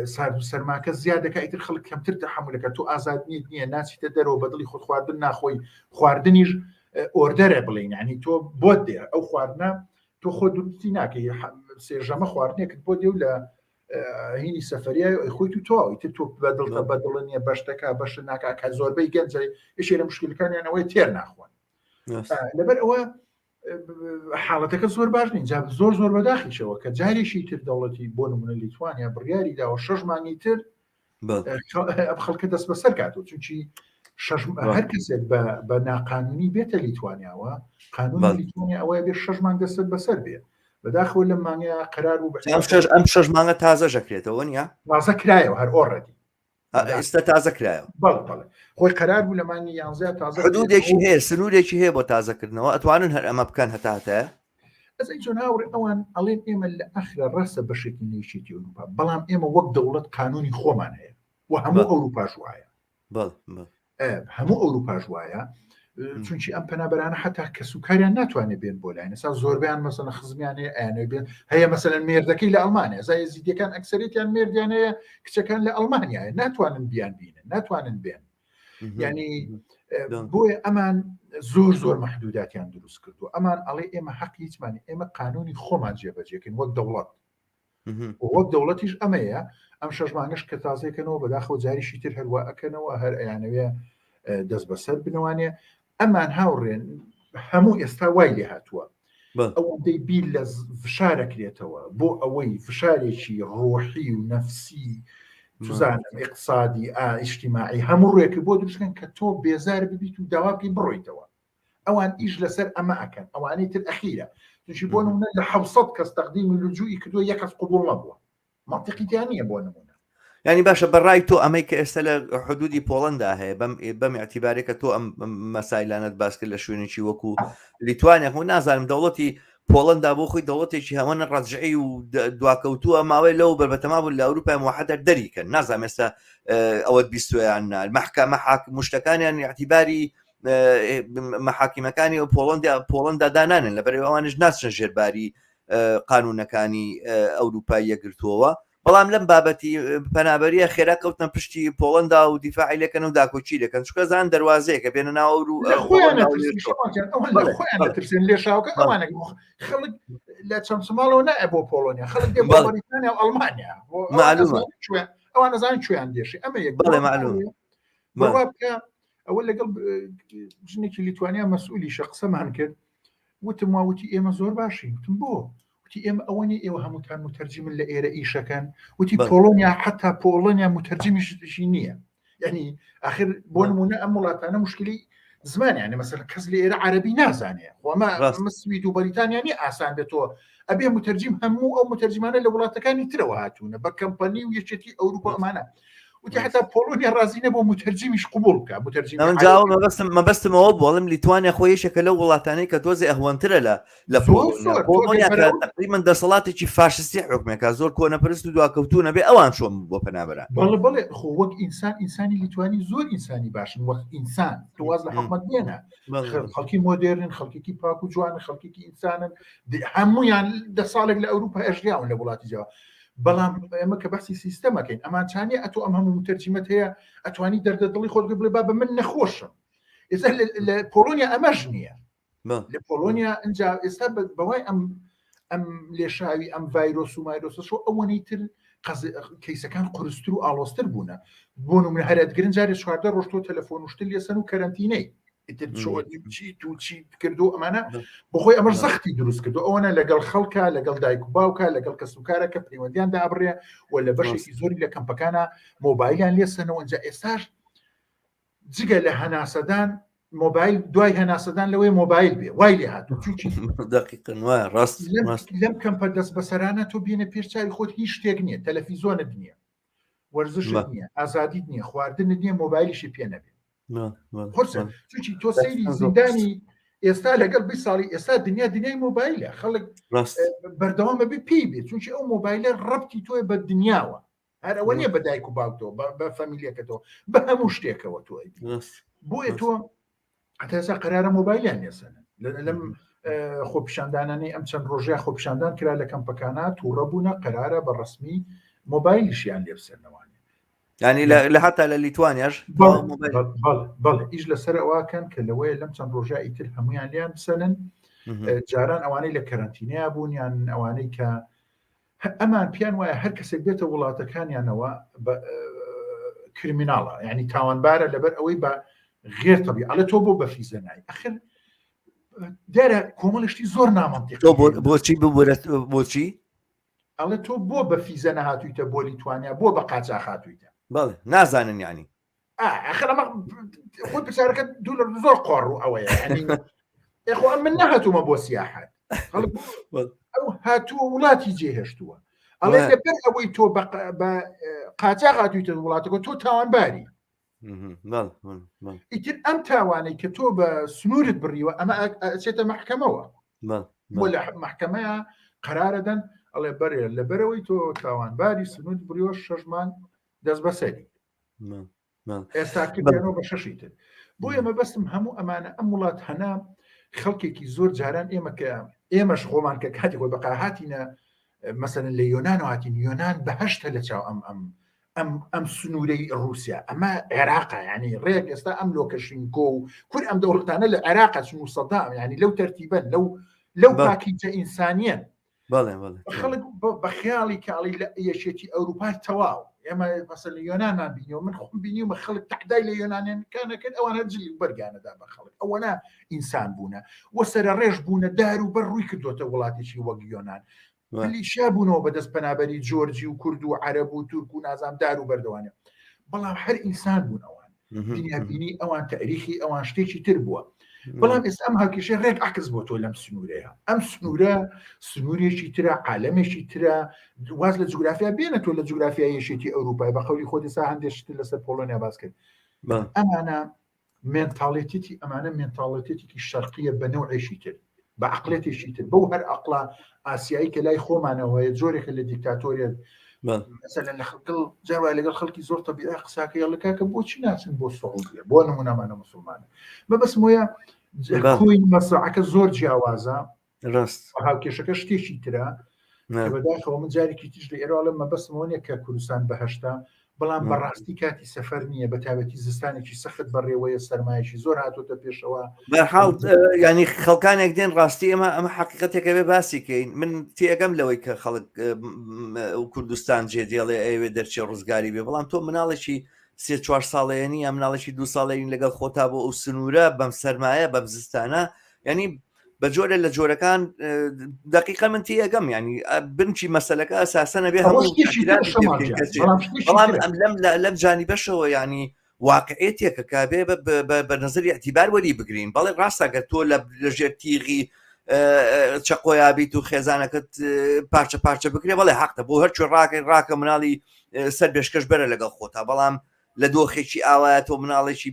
سارد و سەرماکە زیاد دەکا ئیتر خەڵک کەمتر تەحەمولەکە تۆ ئازاد نیت نییە ناچیتە دەرەوە بە دڵی خۆت خواردن ناخۆی خواردنیش ئۆردەرە بڵێین ینی تۆ بۆت دێ ئەو خواردنە تۆ خۆ دروستی ناکەی سێژەمە خواردنێکت بۆ دێ و لە هینی سەفەریای ئەی خۆیت و تۆ ئیتر تۆ بەدڵتە بەدڵ نییە بەشتەکە بەش ناکا کە زۆربەی گەنجە یەکێ لە مشکلەکانیان ئەوەی تێر ناخۆن لەبەر ئەوە حاڵەتەکە زۆر باش نین جا زۆر زۆر بەداخیشەوە کە جارێکی تر دەوڵەتی بۆ نمونە لیتوانیا بڕیاری داوە شەش مانگی تر ئەم خەڵکە دەست بەسەر کاتەوە چونکی هەر کەسێک بە ناقانونی بێتە لیتوانیاوە قانونی لیتوانیا ئەوەیە بێ شەش مانگ دەست بەسەر بێ بەداخەوە لەم مانگە قرار بوو ئەم شەش مانگە تازە ژەکرێتەوە نیە تازە کرایەوە هەر already ئێستا تازە کرایەوە بەڵێ خۆی قەرار بوو لە مانگی یانزە تازە حدودێکی هەیە سنوورێکی هەیە بۆ تازەکردنەوە ئەتوانن هەر ئەمە بکەن هەتا هەتایە ئەزەی چۆن هاوڕێ ئەوان ئەڵێن ئێمە لە ئەخرە ڕاستە بەشێکی نەیشێتی ئەوروپا بەڵام ئێمە وەک دەوڵەت قانونی خۆمان هەیە و هەموو ئەوروپاش وایە هەموو ئەوروپاش وایە چونکی ئەم پەنابەرانە حتا کەسوکاریان ناتوانێت بێن بۆ لاین ئێستا زۆربیان مەسەلەن خزمیان هەیە ئەیانەوێت بێن هەیە مەسەلەن مێردەکەی لە ئەڵمانیا زای زیدیەکان ئەکسەرێتیان مێردیان هەیە کچەکان لە ئەڵمانیا ناتوانن بیان بینن ناتوانن بێن ینی بۆیە ئەمان زۆر زۆر محدوداتیان دروست کردو ئەمان ئەڵێ ئێمە حەق هیچمانی ئێمە قانونی خۆمان جێبەجێکن وەک دەوڵەت وەک دەوڵەتیش ئەمەیە ئەم شەش مانگەش کە تازەکەنەوە بەداخەوە جاریشی تر هەروە ئەکەنەوە هەر ئەیانەوێ دەست بەسەر بنوانێ ئەمان هاوڕێن هەموو ئێستا وای لێ هاتووە ئەوەندەی بیر لە فشارەکرێتەوە بۆ ئەوەی فشارێکی ڕۆحی و نەفسی چزانم اقتصادی ئاجتیماعی هەموو ڕێک بۆ دروستکەن کە تۆ بێزار ببیت و داوا بکەی بڕۆیتەوە ئەوان ئیش لەسەر ئەمە ئەکەن ئەوانەی تر ئەخیرە چونکی بۆ نمونە لە 700 کەس تەقدیمی لجوئی کردووە یەک کەس قبوڵ نەبووە منطقی تیا نییە بۆ نمونە ینی باشە بەڕای تۆ ئەمەی کە ئێستا لە حدودی پۆڵندا هەیە بەم بەم اعتیبارێکە تۆ ئەم مەسایلانت باس کرد لە شوێنێکی وەکو لیتوانیا هو نازانم دەوڵەتی پۆڵندا بۆ خۆی دەوڵەتێکی هەوەنە ڕەجعی و دواکەوتووە ماوەی لەو بەر بەتەما بوون لە ئەوروپای موحەدەر دەریکەن نازانم ئێستا ئەوەت بیستویان مەحکەمە حاکم مشتەکانیان اعتیباری مەحاکیمەکانی و پۆڵندا پۆڵندا دانانن لە بەرەوە ئەوانش ناچنە ژێرباری قانونەکانی ئەوروپای یەکگرتووەوە بەڵام لەم بابەتی پەنابەریە خێرا کەوتنە پشتی پۆڵندا و دیفاعی لەکەن و داکۆکی دەکەن چکە زان دەواازەیەکە بێنە ناو ئەورو ترسێن لێشاوکە ئەوانە خەڵک لە چەمچەماڵەوە نایە بۆ پۆڵۆنیا خەڵک دێ بۆ بەریتانیا و ئەڵمانیا معلومە ئەوان نەزانن کوێیان دێشی ئەمە یەک بەڵێ معلوم بڕوا بکە ئەوە لەگەڵ ژنێکی لیتوانیا مەسئولیشە قسەمان کرد وتم وا وتی ئێمە زۆر باشین وتم بۆ وتی ئێمە ئەوە نیە ئێوە هەمووتان متەرجیمن لە ئێرە ئیشەکەن وتی پۆڵۆنیا حتا پۆڵۆنیا متەرجیمیشی نییە یعنی آخر بۆ نمونە ئەم وڵاتانە مشکلی زمان یعنی مەسەر کەس لە ئێرە عەربی نازانێ خۆمە سوید و بەریتانیا نیە ئاسان بێتەوە ئەبێ متەرجیم هەموو ئەو متەرجیمانە لە وڵاتەکانی ترەوە هاتوونە بە کەمپەنی و یەکێتی ئەوروپا ئەمانە وتی حتا پۆڵۆنیا ڕازی نەبوو متەرجیمیش قبوڵ بکە متەرجیم من جاوە مەبەستم مەبەستمەوە بۆڵم لیتوانیا خۆی یەکێکە لەو وڵاتانەی کە تۆزێ ئەهوەنترە لە لە پۆڵۆنیا تقریبا دەسەڵاتێکی فاشستی حکومێکە زۆر کۆنەپەرست و دواکەوتوو نەبێ ئەوان چۆن بۆ پەنابەران بەڵێ بەڵێ خۆ وەک ئینسان ئینسانی لیتوانی زۆر ئینسانی باشن وەک ئینسان تۆ واز لە حکومەت بێنە خەڵکی مۆدێرن خەڵکێکی پاک و جوانن خەڵکێکی ئینسانن هەمویان دە ساڵێک لە ئەوروپا ئەژیاون لە وڵاتی جیاوە بەڵام ئێمە کە باسی سیستەمەکەین ئەمان چانیە ئەتۆ ئەم هەموو متەرجیمەت هەیە ئەتوانی دەردە دڵی خۆت بڵێ با بە من نەخۆشم. ئێستا لە پۆلۆنیا ئەمەش نییە لە پۆلۆنیا ئەجا ئێستا بەوای ئەم ئەم لێشاوی ئەم ڤایرۆس و مایرۆسەشۆ ئەوەنەی تر کەیسەکان قورستر و ئاڵۆزتر بوونە بۆ نمونە هەرەتگرن جارێ 14 ڕۆژ تۆ تەلەفۆن و شتر لێسەن و کەرەنتینەی ئیتر چی تو چی کردو ئەمانە بخۆی ئەمەش زەختی دروست کردو ئەوەنە لەگەڵ خەڵکە لەگەڵ دایک و باوکە لەگەڵ کەس و کارە کە پەیوەندیان دابڕێ و لە بەشێکی زۆری لە کەمپەکانە مۆبایلیان لێسەنەوە ئینجا ئێستاش جگە لە هەناسەدان مۆبایل دوای هەناسەدان لەوەی مۆبایل بێ وای لێ هاتوو چونکی دقیقا وایە ڕاست لەم کەمپە دەست بەسەرانە تۆ بینە پێش چاوی خۆت هیچ شتێک نییە تەلەفیزۆنت نییە وەرزشت نییە ئازادیت نییە خواردنت نییە مۆبایلیشی پێ نەبێ قورسە چونکی تۆ سەیری زیندانی ئێستا لەگەڵ 20 ساڵی ئێستا دنیا دنیای مۆبایلە خەڵک بەردەوامە بێ پێی بێت چونکی ئەو مۆبایلە ڕەبتی تۆی بە دنیاوە هەر ئەوە نییە بە دایک و باوکتەوە بە فەمیلیەکەتەوە بە هەموو شتێکەوە تۆ بۆیە تۆ هەتا ئێستا قەرارە مۆبایلیان لێسەنن لەم خۆپیشاندانانی ئەم چەند ڕۆژەیە خۆپیشاندان کرا لە کەمپەکانە تووڕە بوونە قەرارە بە ڕسمی مۆبایلیشیان لێ بسەرنەوانێ ینی لە هەتا لە لیتوانیاش بەڵێ ئیش لەسەر ئەوواکەن کە لەوەیە لەم چەند ڕۆژە ئیتر هەمویان لیان بسەنن جاران ئەوانەی لە کەرەنتینەیە بوون یان ئەوانەی کە ئەمان پیان وایە هەر کەسێک بێتە وڵاتەکانیانەوە criminal ە یعنی تاوانبارە لەبەر ئەوەی بە غێر تەبی ئەڵێ تۆ بۆ بە فیزە نای ئەخر دیارە کۆمەڵشتی زۆر نامەنتیق بۆچی ببورە بۆچی ئەڵێ تۆ بۆ بە فیزە نەهاتوویتە بۆ لیتوانیا بۆ بە قاچاخ هاتوویتە بەڵێ نازانن یعنی ئەخر ئەمە خۆی پرسیارەکە دوو لە زۆر قۆڕ و ئەوەیە ئەخۆ ئەم من نەهاتوومە بۆ سیاحەت ئەو هاتووە وڵاتی جێهێشتووە ئەڵێ لەبەر ئەوەی تۆ بە قاچاخ هاتوویتە وڵاتەکە تۆ تاوانباری ئیتر ئەم تاوانەی کە تۆ بە سنوورت بڕیوە ئەمە ئەچێتە محکەمەوە بۆ لە محکەمەیە قەرارەدەن ئەڵێ بەرێ لەبەرەوەی تۆ تاوانباری سنوورت بڕیوە شەشمان دەست بەسەری ئێستا کردیانەوە بە شەشی تر بۆیە مەبەستم هەموو ئەمانە ئەم وڵات هەنا خەڵکێکی زۆر جاران ئێمە کە ئێمەش خۆمان کە کاتی خۆی بەقا هاتینە مەسەن لە یۆناان هاتین یۆناان بەهشتە لە چاو ئەم ئەم ئەم ئەم سنوورەی رووسیا ئەمە عێراقا ینی ڕێک ئێستا ئەم لۆکەشینکۆ و کور ئەم دەوڵەتانە لە عێراقا چون و سەدام ینی لەو تەرتیبەن لەو لەو پاکیجە ئینسانیەن بەڵێ بەڵێ خەڵک بە خیاڵی کاڵی لە یەکێتی ئەوروپای تەواو ئێمە مەسەل لە یۆنانمان بینیەوە من خۆم بینیومە خەڵک تەعدای لە یۆنانیانەکان کرد ئەوانە جلی و بەرگیانەدا بە خەڵک ئەوەنە ئینسان بوونە و سەرەڕێژ بوونە دار و بەر ڕووی کردوتە وڵاتێکی وەک یۆنان پلیشا بوونەوە بەدەست پەنابەری جۆرجی و کورد و عەرەب و تورک و نازام دار و بەردەوانە بەڵام هەر ئینسان بوون ئەوان دنیابینی ئەوان تاریخی ئەوان شتێکی تر بووە بەڵام ئێستا ئەم هاوکێشە ڕێک عکس بۆ تۆ لەم سنوورەیە ئەم سنوورە سنوورێکی ترە عالەمێکی ترە واز لە جوگرافیا بێنە تۆ لە جوگرافیا یەکێتی ئەوروپای بە قەولی خۆت ئێستا هەندێک شت لەسەر پۆڵۆنیا باس کرد ئەمانە مێنتاڵێتیتی ئەمانە مێنتاڵێتێتێکی شەرقیە بە نەوعێکی تر بە عقلێتێکی تر بەو هەر عقلە ئاسیایی کە لای خۆمانەوە هەیە جۆرێکە لە دیکتاتۆریەت مەسەلەن لە خەڵکڵ جار وایە لەگەڵ خەڵکی زۆر تەبیعی قساکە یاڵە کاکە بۆچی ناچن بۆ سعودیە بۆ نمونەمانە مسلمانە مەبەستم وەیە کۆی مەسرعەکە زۆر جیاوازە ڕاست هاوکێشەکە شتێکی ترە بەداخەوە من جارێکی تیش لە ئێرە ئەڵێم مەبەستم نیە کە کوردستان بەهشتە بەڵام بەڕاستی کاتی سەفەر نییە بە تایبەتی زستانێکی سەخت بەڕێوەیە سەرمایەکی زۆر هاتۆتە پێشەوە بەرحاڵ ینی خەڵکانێک دێن ڕاستی ئێمە ئەمە حقیقەتێکە بێ باسی کەین من تێگەم لەوەی کە خەڵک کوردستان جێ دێڵێ ئەوێ دەرچێ ڕزگاری بێ بەڵام تۆ مناڵێکی سێ چوار ساڵەیەنی یا مناڵێکی دو ساڵەین لەگەڵ خۆتا بۆ ئەو سنوورە بەم سەرمایە بەم زستانە ینی بە جۆرە لە جۆرەکان دقیقە من تێگەم ینی بنچی مەسلەکە ئەساسەنە بێ هەموو بەڵام ئەم لەم لەم جانی بەشەوە ینی واقعێتێکە کە بێ بە نظری اعتیبار وەری بگرین بەڵێ ڕاستە گەر تۆ لە لەژێر تیغی چەقۆیابیت و خێزانەکەت پارچە پارچە بکرێ بەڵێ حەقتە بۆ هەرچۆ ڕاکەی ڕاکە مناڵی سەر بێشکەش بەرە لەگەڵ خۆتا بەڵام لە دۆخێکی ئاوایە تۆ مناڵێکی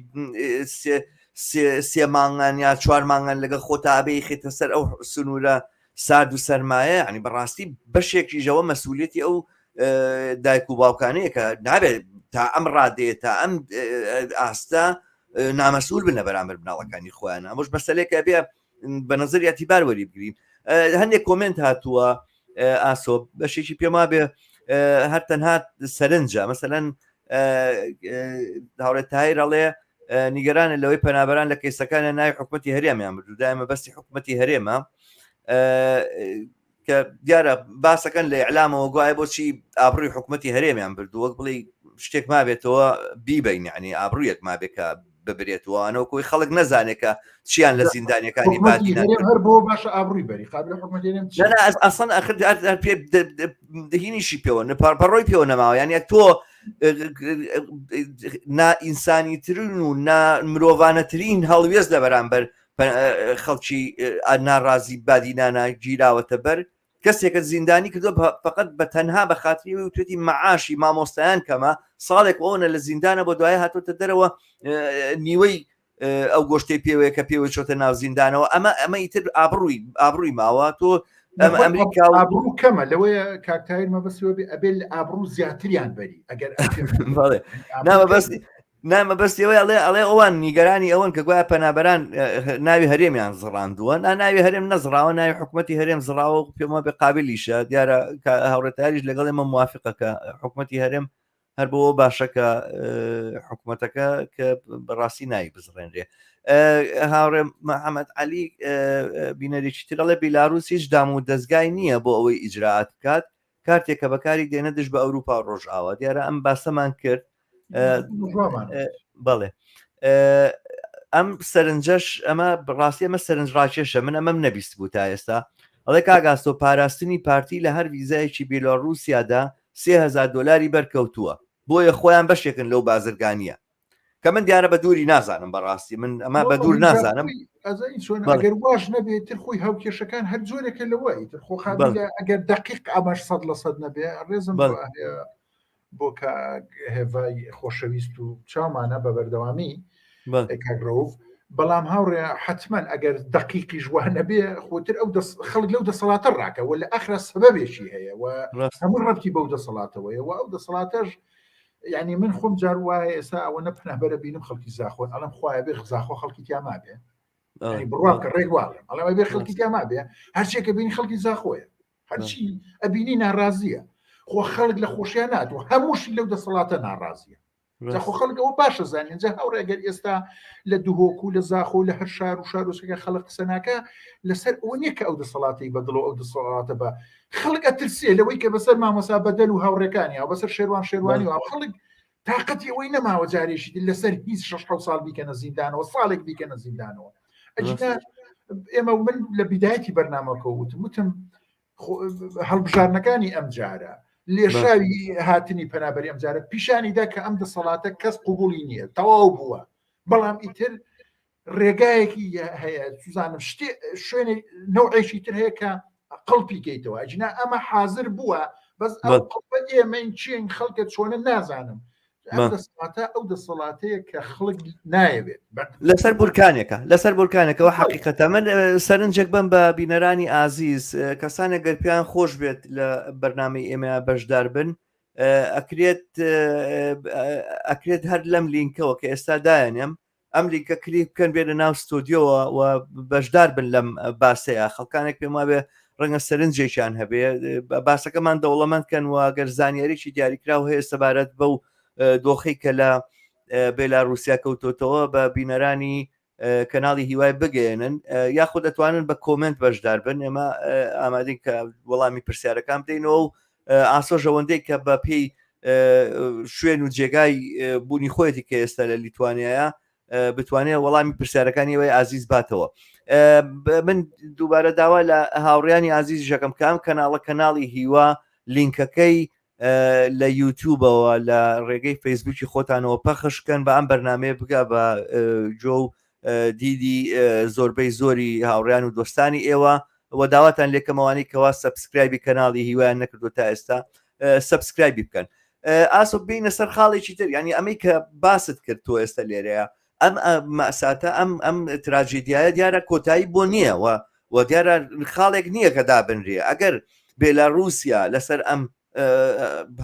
سێ مانگان یا چوار مانگان لەگەڵ خۆتا ئەبێ خێتە سەر ئەو سنوورە سارد و سەرمایە ینی بەڕاستی بەشێکیژەوە مەسئولیەتی ئەو دایک و باوکانەیە کە نابێت تا ئەم ڕادەیە تا ئەم ئاستە نامەسئول بن لە بەرامبەر مناڵەکانی خۆیان ئەمەش مەسەلێکە بێ بە نظر اعتبار وەری بگرین هەندێک کۆمنت هاتووە ئاسۆ بەشێکی پێما بێ هەر تەنها سەرنجە مەسەلەن هاوڕێ تایر ئەڵێ. نیگەرانە لەوەی پەنابەران لە کەیسەکانە ناوی حکوومەتی هەرێمیان بردو دایمە بەستی حکوومەتی هەرێمە کە دیارە باسەکەن لە ئیعلامەوە گوایە بۆچی ئابڕووی حکوومەتی هەرێمیان بردو وەک بڵێ شتێک مابێتەوە بیبین یعنی ئابڕوویەک مابێت کە ببرێتەوە ئەنەوە کۆی خەڵک نەزانێت کە چیان لە زیندانیەکانی بادینان هەر بۆ باشە ئابڕووی بەری قابل حکومەتی هەرێم چی؟ نا ئەسڵەن ئەخر هەر پێ هینیشی پێوە پەڕۆی پێوە نەماوە یعنی تۆ نا ئینسانیترین و نا مرۆڤانەترین هەڵوێست لە بەرامبەر خەڵکی ناڕازی بادینانە گیراوەتە بەر کەسێکە زیندانی کردو فقط بە تەنها بە خاتری و توێتی معاشی مامۆستایان کەمە ساڵێک ئەوە لە زیندانە بۆ دوای هاتۆتە دەرەوە نیوەی ئەو گۆشتەی پێوەیە کە پێوەی چۆتە ناو زیندانەوە ئەمە ئەمە ئیتر ئابڕووی ئابڕووی ماوە تۆ ئەم ئەمریکا ئابڕوو کەمە لەوەیە کاکتایر مەبەستەوە بێ ئەبێ لە ئابڕوو زیاتریان بەری ئەگەر نامەبەستی نامەبەستی ئەوەی ئەڵێ ئەڵێ ئەوان نیگەرانی ئەوەن کە گوایە پەنابەران ناوی هەرێمیان زڕاندووە نا ناوی هەرێم نەزراوە ناوی حکوومەتی هەرێم زراوە و پێم وابێ قابلیشە دیارە هاوڕێتاریش لەگەڵ ئێمە موافقە کە حکوومەتی هەرێم هەر بۆ باشە کە حکوومەتەکە کە بەڕاستی ناوی بزڕێنرێ هاوڕێ محەممەد علی بینەرێکی ترەڵێ بیلاروس هیچ دام و دەستگای نییە بۆ ئەوەی ئیجرراعات بکات کارتێک کە بەکاری دێنە دژ بە ئەوروپا و ڕۆژئاوا دیارە ئەم باسەمان کرد بەڵێ ئەم سەرنجەش ئەمە بڕاستی ئەمە سەرنج ڕاکێشە من ئەمەم نەبیست بوو تا ئێستا ئەڵێ کاگاستۆ پاراستنی پارتی لە هەر ویزایەکی بیلۆڕوسیادا 3000 دلاری بەرکەوتووە بۆیە خۆیان بەشێکن لەو بازرگانیە کە من دیارە بە دووری نازانم بەڕاستی من ئەمە بە دوور نازانم ئەگەر واش نەبێت تر خۆی هاوکێشەکان هەر جۆرێکە لەوە تر خۆ ئەگەر دقیق ئەمەش سەد لە سەد نەبێ ڕێزم بۆ کاک هێڤای خۆشەویست و چاومانە بە بەردەوامی کاک ڕەوف بەڵام هاوڕێ حتمما ئەگەر دقیقیش وە نەبێ خۆتر ئەو خەڵک لەو دەسەڵاتە ڕاکە وە لە ئەخرا سەبەبێکی هەیە و هەموو ڕەتی بەو دەسەڵاتەوەیە و ئەو دەسەڵاتەش یعنی من خۆم جار وایە ئێستا ئەوە نە پەنابەرە بینم خەڵکی زاخۆن ئەڵم خوایە بێ زاخۆ خەڵکی تیا مابێ بڕوا کە ڕێک واڵێم ئەڵێم بێ خەڵکی تیا مابێ هەرچێکە بینی خەڵکی زاخۆیە هەرچی ئەبینی ناڕازیە خۆ خەڵک لە خۆشیان نات و هەمووشی لەو دەسەڵاتە ناڕازیە خۆ خەڵک ئەوە باشە زانین جا هاوڕێ ئەگەر ئێستا لە دهۆک و لە زاخۆ لە هەر شار و شارۆچکەکە خەڵک قسە ناکە لەسەر ئەوە نییە کە ئەو دەسەڵاتی بە دڵ و ئەو دەسەڵاتە بە خەڵک ئەترسێ لەوەی کە بەسەر مامۆسا بەدەل و هاوڕێکانی و بەسەر شێروان شێروانی و خەڵک تااقەتی ئەوەی نەماوە جارێکی دی لەسەر هیچ 6 ساڵ بیکەنە زیندانەوە ساڵێک بیکەنە زیندانەوە ئەجینا ئێمە من لە بیدایەتی بەرنامەکە وتم وتم هەڵبژاردنەکانی ئەم جارە لێشاوی هاتنی پەنابەری ئەم جارە پیشانی دا کە ئەم دەسەڵاتە کەس قوبولی نییە تەواو بووە بەڵام ئیتر ڕێگایەکی هەیە سوزانم شتێ شوێنێک نەوعێکی تر هەیە کە قڵپی کەیتەوە ئەجینا ئەمە حاضر بووە بەس ئەو قڵپە ئێمەین چین خەڵکە چۆنە نازانم دەسەڵاتە ئەو دەسەڵاتەیە کە خەڵک نایەوێت لەسەر بورکانێکە لەسەر بورکانێکەوە حقیقەتە من سەرنجێک بم بە بینەرانی ئازیز کەسانێک گەر پێیان خۆش بێت لە بەرنامەی ئێمە بەشدار بن ئەکرێت ئەکرێت هەر لەم لینکەوە کە ئێستا دایانێم ئەم لینکە کلیک بکەن بێنە ناو ستۆدیۆوە و بەشدار بن لەم باسەیە خەڵکانێک پێم وابێ ڕەنگە سەرنجێکیان هەبێ باسەکەمان دەوڵەمەند کەن و گەر زانیاریی دیاریکراو هەیە سەبارەت بەو دۆخی کە لە بێلاروسیا کەوتۆتەوە بە بینەرانی کەناڵی هیوای بگەێنن یاخود دەتوانن بە کۆمنت بەشدار بن ئێمە ئامادەین کە وەڵامی پرسیارەکان بدەینەوە و ئاسۆ ژەوەندەی کە بە پێی شوێن و جێگای بوونی خۆیەتی کە ئێستا لە لیتوانیایە بتوانێت وەڵامی پرسیارەکانی ئەوەی ئازیز باتەوە من دووبارە داوا لە هاوڕیانی ئازیز ژەکەم کام کەناڵە کەناڵی هیوا لینکەکەی لە یوتیوبەوە لە ڕێگەی فەیسبوکی خۆتانەوە پەخشکەن بە ئەم بەرنمەیە بگا بە جۆ و دیدی زۆربەی زۆری هاوڕیان و دۆستانی ئێوە و داواتان لێکەمەوانی کەوا subscribe ی کەناڵی هیوایان نەکردو تا ئێستا subscribe ی بکەن ئاسۆ بینە سەر خاڵێکی تر ینی ئەمەی کە باست کرد تۆ ئێستا لێرەیە ئەم مەساتە ئەم ئەم تراژیدیایە دیارە کۆتایی بۆ نییە و و دیارە خاڵێک نییە کە دابنرێ ئەگەر بێلا رووسیا لەسەر ئەم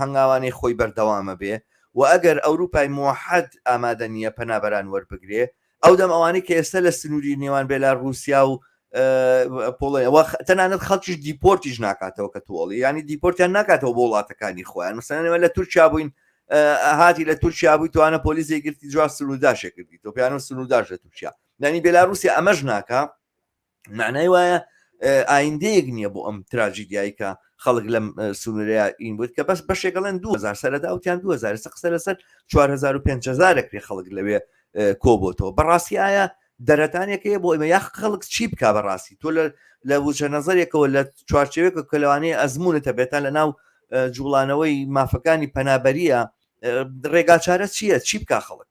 هەنگاوانەی خۆی بەردەوامە بێ و ئەگەر ئەوروپای موحد ئامادە نییە پەنابەران وەربگرێ ئەو دەم ئەوانەی کە ئێستا لە سنووری نێوان بێلا رووسیا و پۆڵەوە تەنانەت خەڵکیش دیپۆرتیش ناکاتەوە کە تۆڵی ینی دیپۆرتیان ناکاتەوە بۆ وڵاتەکانی خۆیان مەسەلەن ئێمە لە تورکیا بووین. هاتی لە تورکیا بووی توانە پۆلیسێک گرتی جواب سنوورداشێ کردی تۆ پیانۆ سنوورداش لە تورکیا یعنی بێلاروسیا ئەمەش ناکا معنای وایە ئایندەیەک نییە بۆ ئەم تراژیدیایی کە خەڵک لەم سنوورەیە ئین بوت کە بەس بەشێکڵێن 2000 سەرەتا وتیان 2000 ئێستا قسە لەسەر 4000 و 5000 ئەکرێ خەڵک لەوێ کۆبۆتەوە بەڕاستی ئایا دەرەتانێک هەیە بۆ ئێمە یاخ خەڵک چی بک بەڕاستی تۆ لە وجە نەزەرێکەوە لە چوارچێوەکە کە لەوانەیە ئەزمونت هەبێتان لە ناو جوڵانەوەی مافەکانی پەنابەریە ڕێگاچارە چییە چی بک خەڵک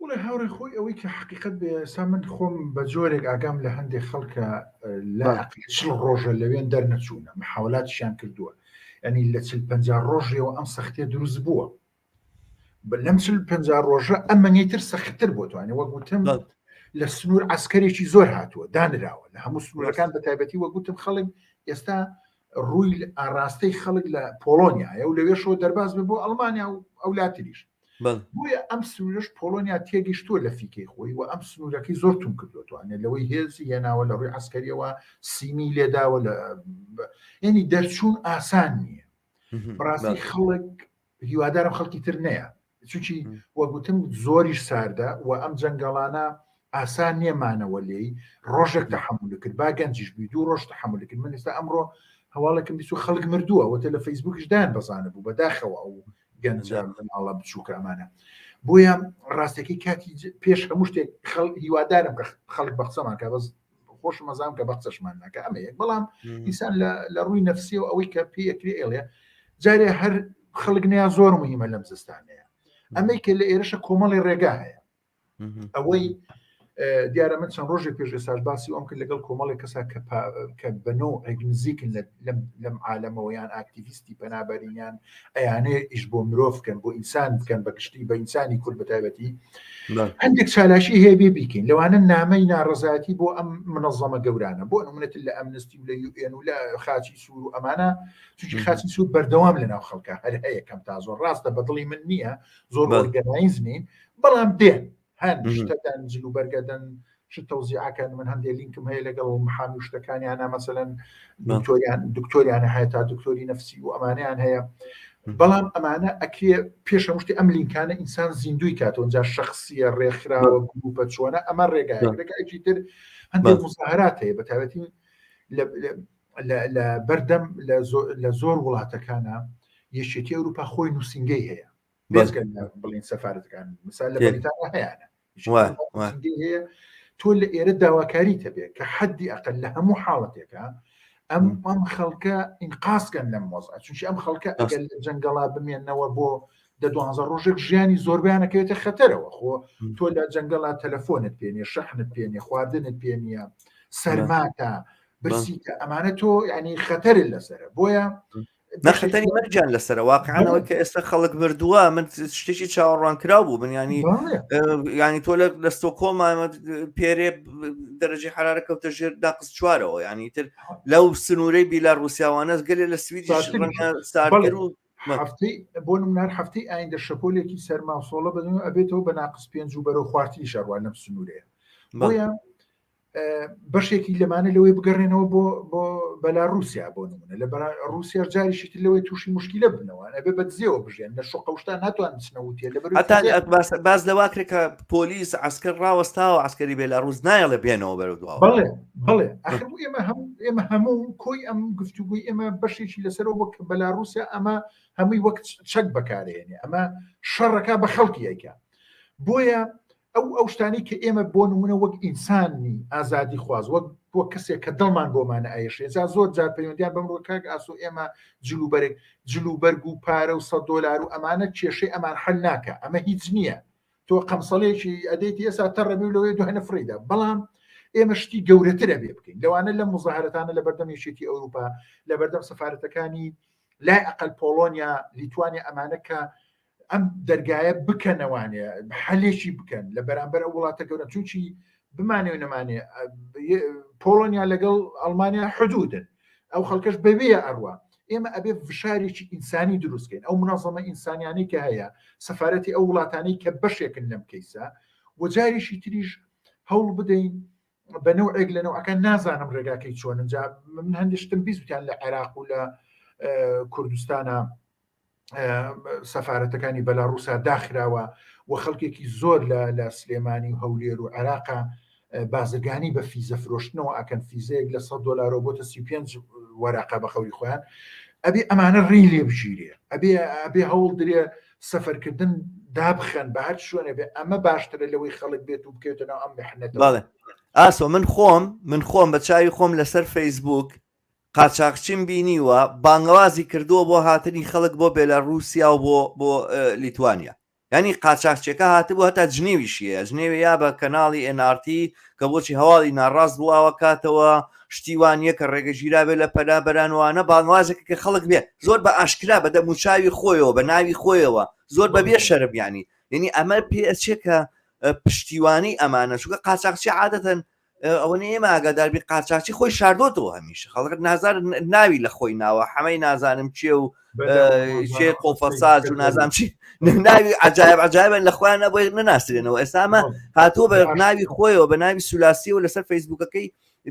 وڵێ هاوڕێ خۆی ئەوەی کە حقیقت بێ ئێستا من خۆم بە جۆرێک ئاگام لە هەندێک خەڵکە لە چل ڕۆژە لەوێن دەرنەچوونە محاولاتیشیان کردووە ینی لە چل پ ڕۆژەوە ئەم سەختیە دروست بووە لەم چل پ ڕۆژە ئەمەنی تر سەختتر بۆ توانێ وەک وتم لە سنوور عسکەرێکی زۆر هاتووە دانراوە لە هەموو سنوورەکان بە تایبەتی وەگوتم خەڵک ئێستا ڕووی ئاراستەی خەڵک لە پۆڵۆنیایە و لەوێشەوە دەرباز بێ بۆ ئەڵمانیا و ئەولاتریش بۆیە ئەم سنوورش پۆڵۆنیا تێگەیشتووە لە فیکەی خۆی و ئەم سنوورەکەی زۆر تون کردوەتوانێت لەوەی هێزی هێناوە لە ڕووی عسکەریەوە سیمی لێداوە لە ینی دەرچوون ئاسان نییە بەڕاستی خەڵک هیوادارم خەڵکی تر نەیە چونکی وەگوتم زۆریش ساردە و ئەم جەنگەڵانە ئاسان نییە مانەوە لێی ڕۆژێک تەحمل کرد با گەنجیش بی دوو ڕۆژ تەحمل کرد من ئێستا ئەمڕۆ هەواڵێکم بیست و خەڵک مردووە وتە لە فەیسبوکیش دایان بەزانە بوو بەداخەوە ئەو گەنجە مناڵە بچووکە ئەمانە بۆیە ڕاستەکەی کاتی پێش هەموو شتێک خەڵ هیوادارم کە خەڵک بە قسەمان کە بەس خۆشم ئەزانم کە بە قسەشمان ناکە ئەمە یەک بەڵام ئینسان لە ڕووی نەفسیەوە ئەوەی کە پێیەکرێ ئێڵێ جارێ هەر خەڵک نیا زۆر مهمە لەم زستانەیە ئەمەی کە لە ئێرەشە کۆمەڵی ڕێگا هەیە ئەوەی دیارە من چەند ڕۆژێک پێش ئێستاش باسی ئەم کرد لەگەڵ کۆمەڵێک کەسا کە بە نەوعێک نزیکن لەم عالەمەوە یان ئاکتیڤیستی پەنابەرینیان ئەیانێ ئیش بۆ مرۆڤ بکەن بۆ ئینسان بکەن بە گشتی بە ئینسانی کورد بە تایبەتی هەندێک چالاشی هەیە بێ بیکەین لەوانە نامەی ناڕزایەتی بۆ ئەم منەظەمە گەورانە بۆ نمونەت لە ئەمنستی و لە یوئێن و لە خاچی سوور و ئەمانە چونکی خاچی سوور بەردەوام لە ناو خەڵکە هەر هەیە کەم تا زۆر ڕاستە بە دڵی من نییە زۆر ئۆرگەنایز نین بەڵام دێن هەن شتەدان جل و بەرگەدەن شت تەوزیعەکەن من هەندێک لینکم هەیە لەگەڵ محامی و شتەکانیانە مەسەلەن دکتۆریان دکتۆریان هەیە تا دکتۆری نەفسی و ئەمانیان هەیە بەڵام ئەمانە ئەکرێ پێش هەموو شتێ ئەم لینکانە ئینسان زیندوی کاتەوە جا شخصیە ڕێکخراوە گروپە چۆنە ئەمە ڕێگایە ڕێگایەکی تر هەندێک مزاهرات هەیە بە تایبەتی لە بەردەم لە زۆر وڵاتەکانە یەکێتی ئەوروپا خۆی نووسنگەی هەیە بێجگە لە بڵین سەفارەتەکان مثال لە بەریتانیا هەیەە هەیە تۆ لە ئێرە داواکاری تەبێت کە حەدی ئەقل لە هەموو حاڵەتێکە ئەم ئەم خەڵکە ئینقاسکەن لەم وەزع چونکی ئەم خەڵکە ئەگەر لە جەنگەڵا بمێنەوە بۆ دە دوانزە ڕۆژێک ژیانی زۆربیانەکەوێتە خەتەرەوە خۆ تۆ لە جەنگەڵا تەلەفۆنت پێ نیە شەحنت پێ نیە خواردنت پێ نییە سەرماتە برسیتە ئەمانە تۆ ینی خەتەرت لەسرە بۆیە نەخەتەری مەرجان لەسەر واقعانەوە کە ئێستا خەڵک مردووە من شتێکی چاوەڕوان کراو بوو من ینی ینی تۆ لە لە ستۆکۆڵما پێرێ دەرەجەی حرارە کەوتە ژێر ناقس چوارەوە ینی تر لەو سنوورەی بیلا ڕوسیاوانە گەلێ لە سویدی ساردتر و هەفتەی بۆ نمونار هەفتەی ئایندە شەپۆلێکی سەرما و سۆڵە بەدن ئەبێتەوە بە ناقس پێنج و بەرەو خوارتری شەڕوان لەم سنوورەیە بۆیە بەشێکی لەمانە لەوەی بگەڕێنەوە بۆ بۆ بەلا رووسیا بۆ نمونە لە بەرا رووسیا جاریشی تر لەوەی تووشی مشکلە بنەوە ئەبێ بە دزێەوە بژێن لە شقەشتا ناتوان بچنەوە تێ لەبەر هەتا باز لەوا کرێ کە پۆلیس عسکەر ڕاوەستاوە عسکەری بێلاڕوس نایەڵێ بێنەوە بەرەو دواوە بەڵێ بەڵێ ئەخر بۆ ئێمە هەم ئێمە هەموو کۆی ئەم گفتوگوی ئێمە بەشێکی لەسەرەوە وەک بەلاڕوسیا ئەمە هەمووی وەک چەک بەکارێنێ ئەمە شەڕەکە بە خەڵکی ئەیکا بۆیە ئەو ئەو شتانەی کە ئێمە بۆ نمونە وەک ئینسانی ئازادی خواز وەک بۆ کەسێک کە دڵمان بۆمانە ئەیشێ جا زۆر جار پەیوەندیان بەم ڕۆ کاک ئاسۆ ئێمە جلوبەرگ جلوبەرگ و پارە و 100 دۆلار و ئەمانە کێشەی ئەمان حل ناکە ئەمە هیچ نییە تۆ قەمسەڵێکی ئەدەیتی ئێستا تەڕەبی و لەوەی دوهنە فڕیدا بەڵام ئێمە شتی گەورەترە بێ بکەین لەوانە لە مزاهرەتانە لە بەردەم یەکێتی ئەوروپا لە بەردەم سەفارەتەکانی لای ئەقل پۆڵۆنیا لیتوانیا ئەمانە کە ئەم دەرگایە بکەنەوانێ حەلێکی بکەن لە بەرامبەر ئەو وڵاتە گەورە چونکی بمانێ و نەمانێ پۆڵۆنیا لەگەڵ ئەڵمانیا حدودن ئەو خەڵکەش بەوێ ئەڕوا ئێمە ئەبێ فشارێکی ئینسانی دروستکەین ئەو منەظەمە ئینسانیانەی کە هەیە سەفارەتی ئەو وڵاتانەی کە بەشێکن لەم کەیسە و جاریشی تریش هەوڵ بدەین بە نەوعێک لە نەوعەکان نازانم ڕێگاکەی چۆنن جا من هەندێک شتم بیستیان لە عێراق و لە کوردستانە. سەفاەتەکانی بەلاڕوسا داخراوە و خەڵکێکی زۆر لە لە سلێمانی و هەولێر و عێراقا بازرگانی بە فیزە فرۆشتنەوە ئەکەن فیزەیەک لە 100 دلارەوە بۆتە 35 وەراقە بە قەولی خۆیان ئەبێ ئەمانە ڕی لێ بگیرێ ئەبێ ئەبێ هەوڵ درێ سەفەرکردن دابخەن بە هەر شوێنێ بێ ئەمە باشترە لەوەی خەڵک بێت و بکەوێتە ناو ئەم محنەتەوە. بەڵێ ئاسۆ من خۆم من خۆم بە چاوی خۆم لەسەر فەیسبوک قاچاخچیم بینیوە بانگەوازی کردووە بۆ هاتنی خەڵک بۆ بێلاڕووسیا و بۆ بۆ لیتوانیا یانی قاچاخچیەکە هاتبوو هەتا جنێویشی هەیە جنێوی یا بە کەناڵی NRT کە بۆچی هەواڵی ناڕاست بڵاوە کاتەوە شتی وانە کە ڕێگە ژیرابێ لە پەنابەران وانە بانوازێک کە خەڵک بێ زۆر بە ئاشکرا بە دەموچاوی خۆیەوە بە ناوی خۆیەوە زۆر بە بێ شەرم یانی یعنی ئەمە پێ ئەچێ کە پشتیوانی ئەمانە چونکە قاچاخچی عادەتەن ئەوە ئێمە ئاگاداربی قاچاچی خۆی شاردۆتەوە هەمیشە خەڵک نازار ناوی لە خۆی ناوە حەمەی نازانم چێ و چێ قۆفەساج و نازانم چی ناوی عجایب عجایبن لە خۆیان نەبووی نەناسرێنەوە ئێستامە هاتووە بە ناوی خۆیەوە بە ناوی سولاسی و لەسەر فەیسبوکەکەی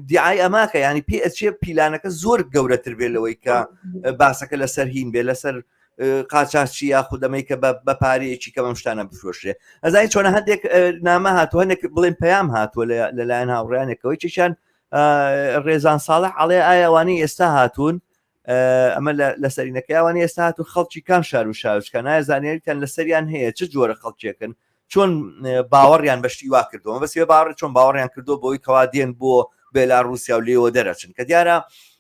دیعای ئەماکە ینی پێ ئەچێ پیلانەکە زۆر گەورەتر بێ لەوەی کە باسەکە لەسەر هین بێ لەسەر قاچاخچی یاخود ئەمەی کە بە پارەیەکی کەم ئەم شتانە بفرۆشرێ ئەزانی چۆنە هەندێک نامە هاتووە هەندێک بڵێن پەیام هاتووە لەلایەن هاوڕیانێکەوەی چیشان ڕێزان ساڵح ئەڵێ ئایا ئەوانەی ئێستا هاتوون ئەمە لە سەرینەکەی ئەوانەی ئێستا هاتوون خەڵکی کام شار و شارۆچکە نایە زانیاریتان لەسەریان هەیە چ جۆرە خەڵکێکن چۆن باوەڕیان بە شتی وا کردووە بەس ێ باوەڕ چۆن باوەڕیان کردو بۆی کەوا دێن بۆ بێلا رووسیا و لێوە دەرەچن کە دیارە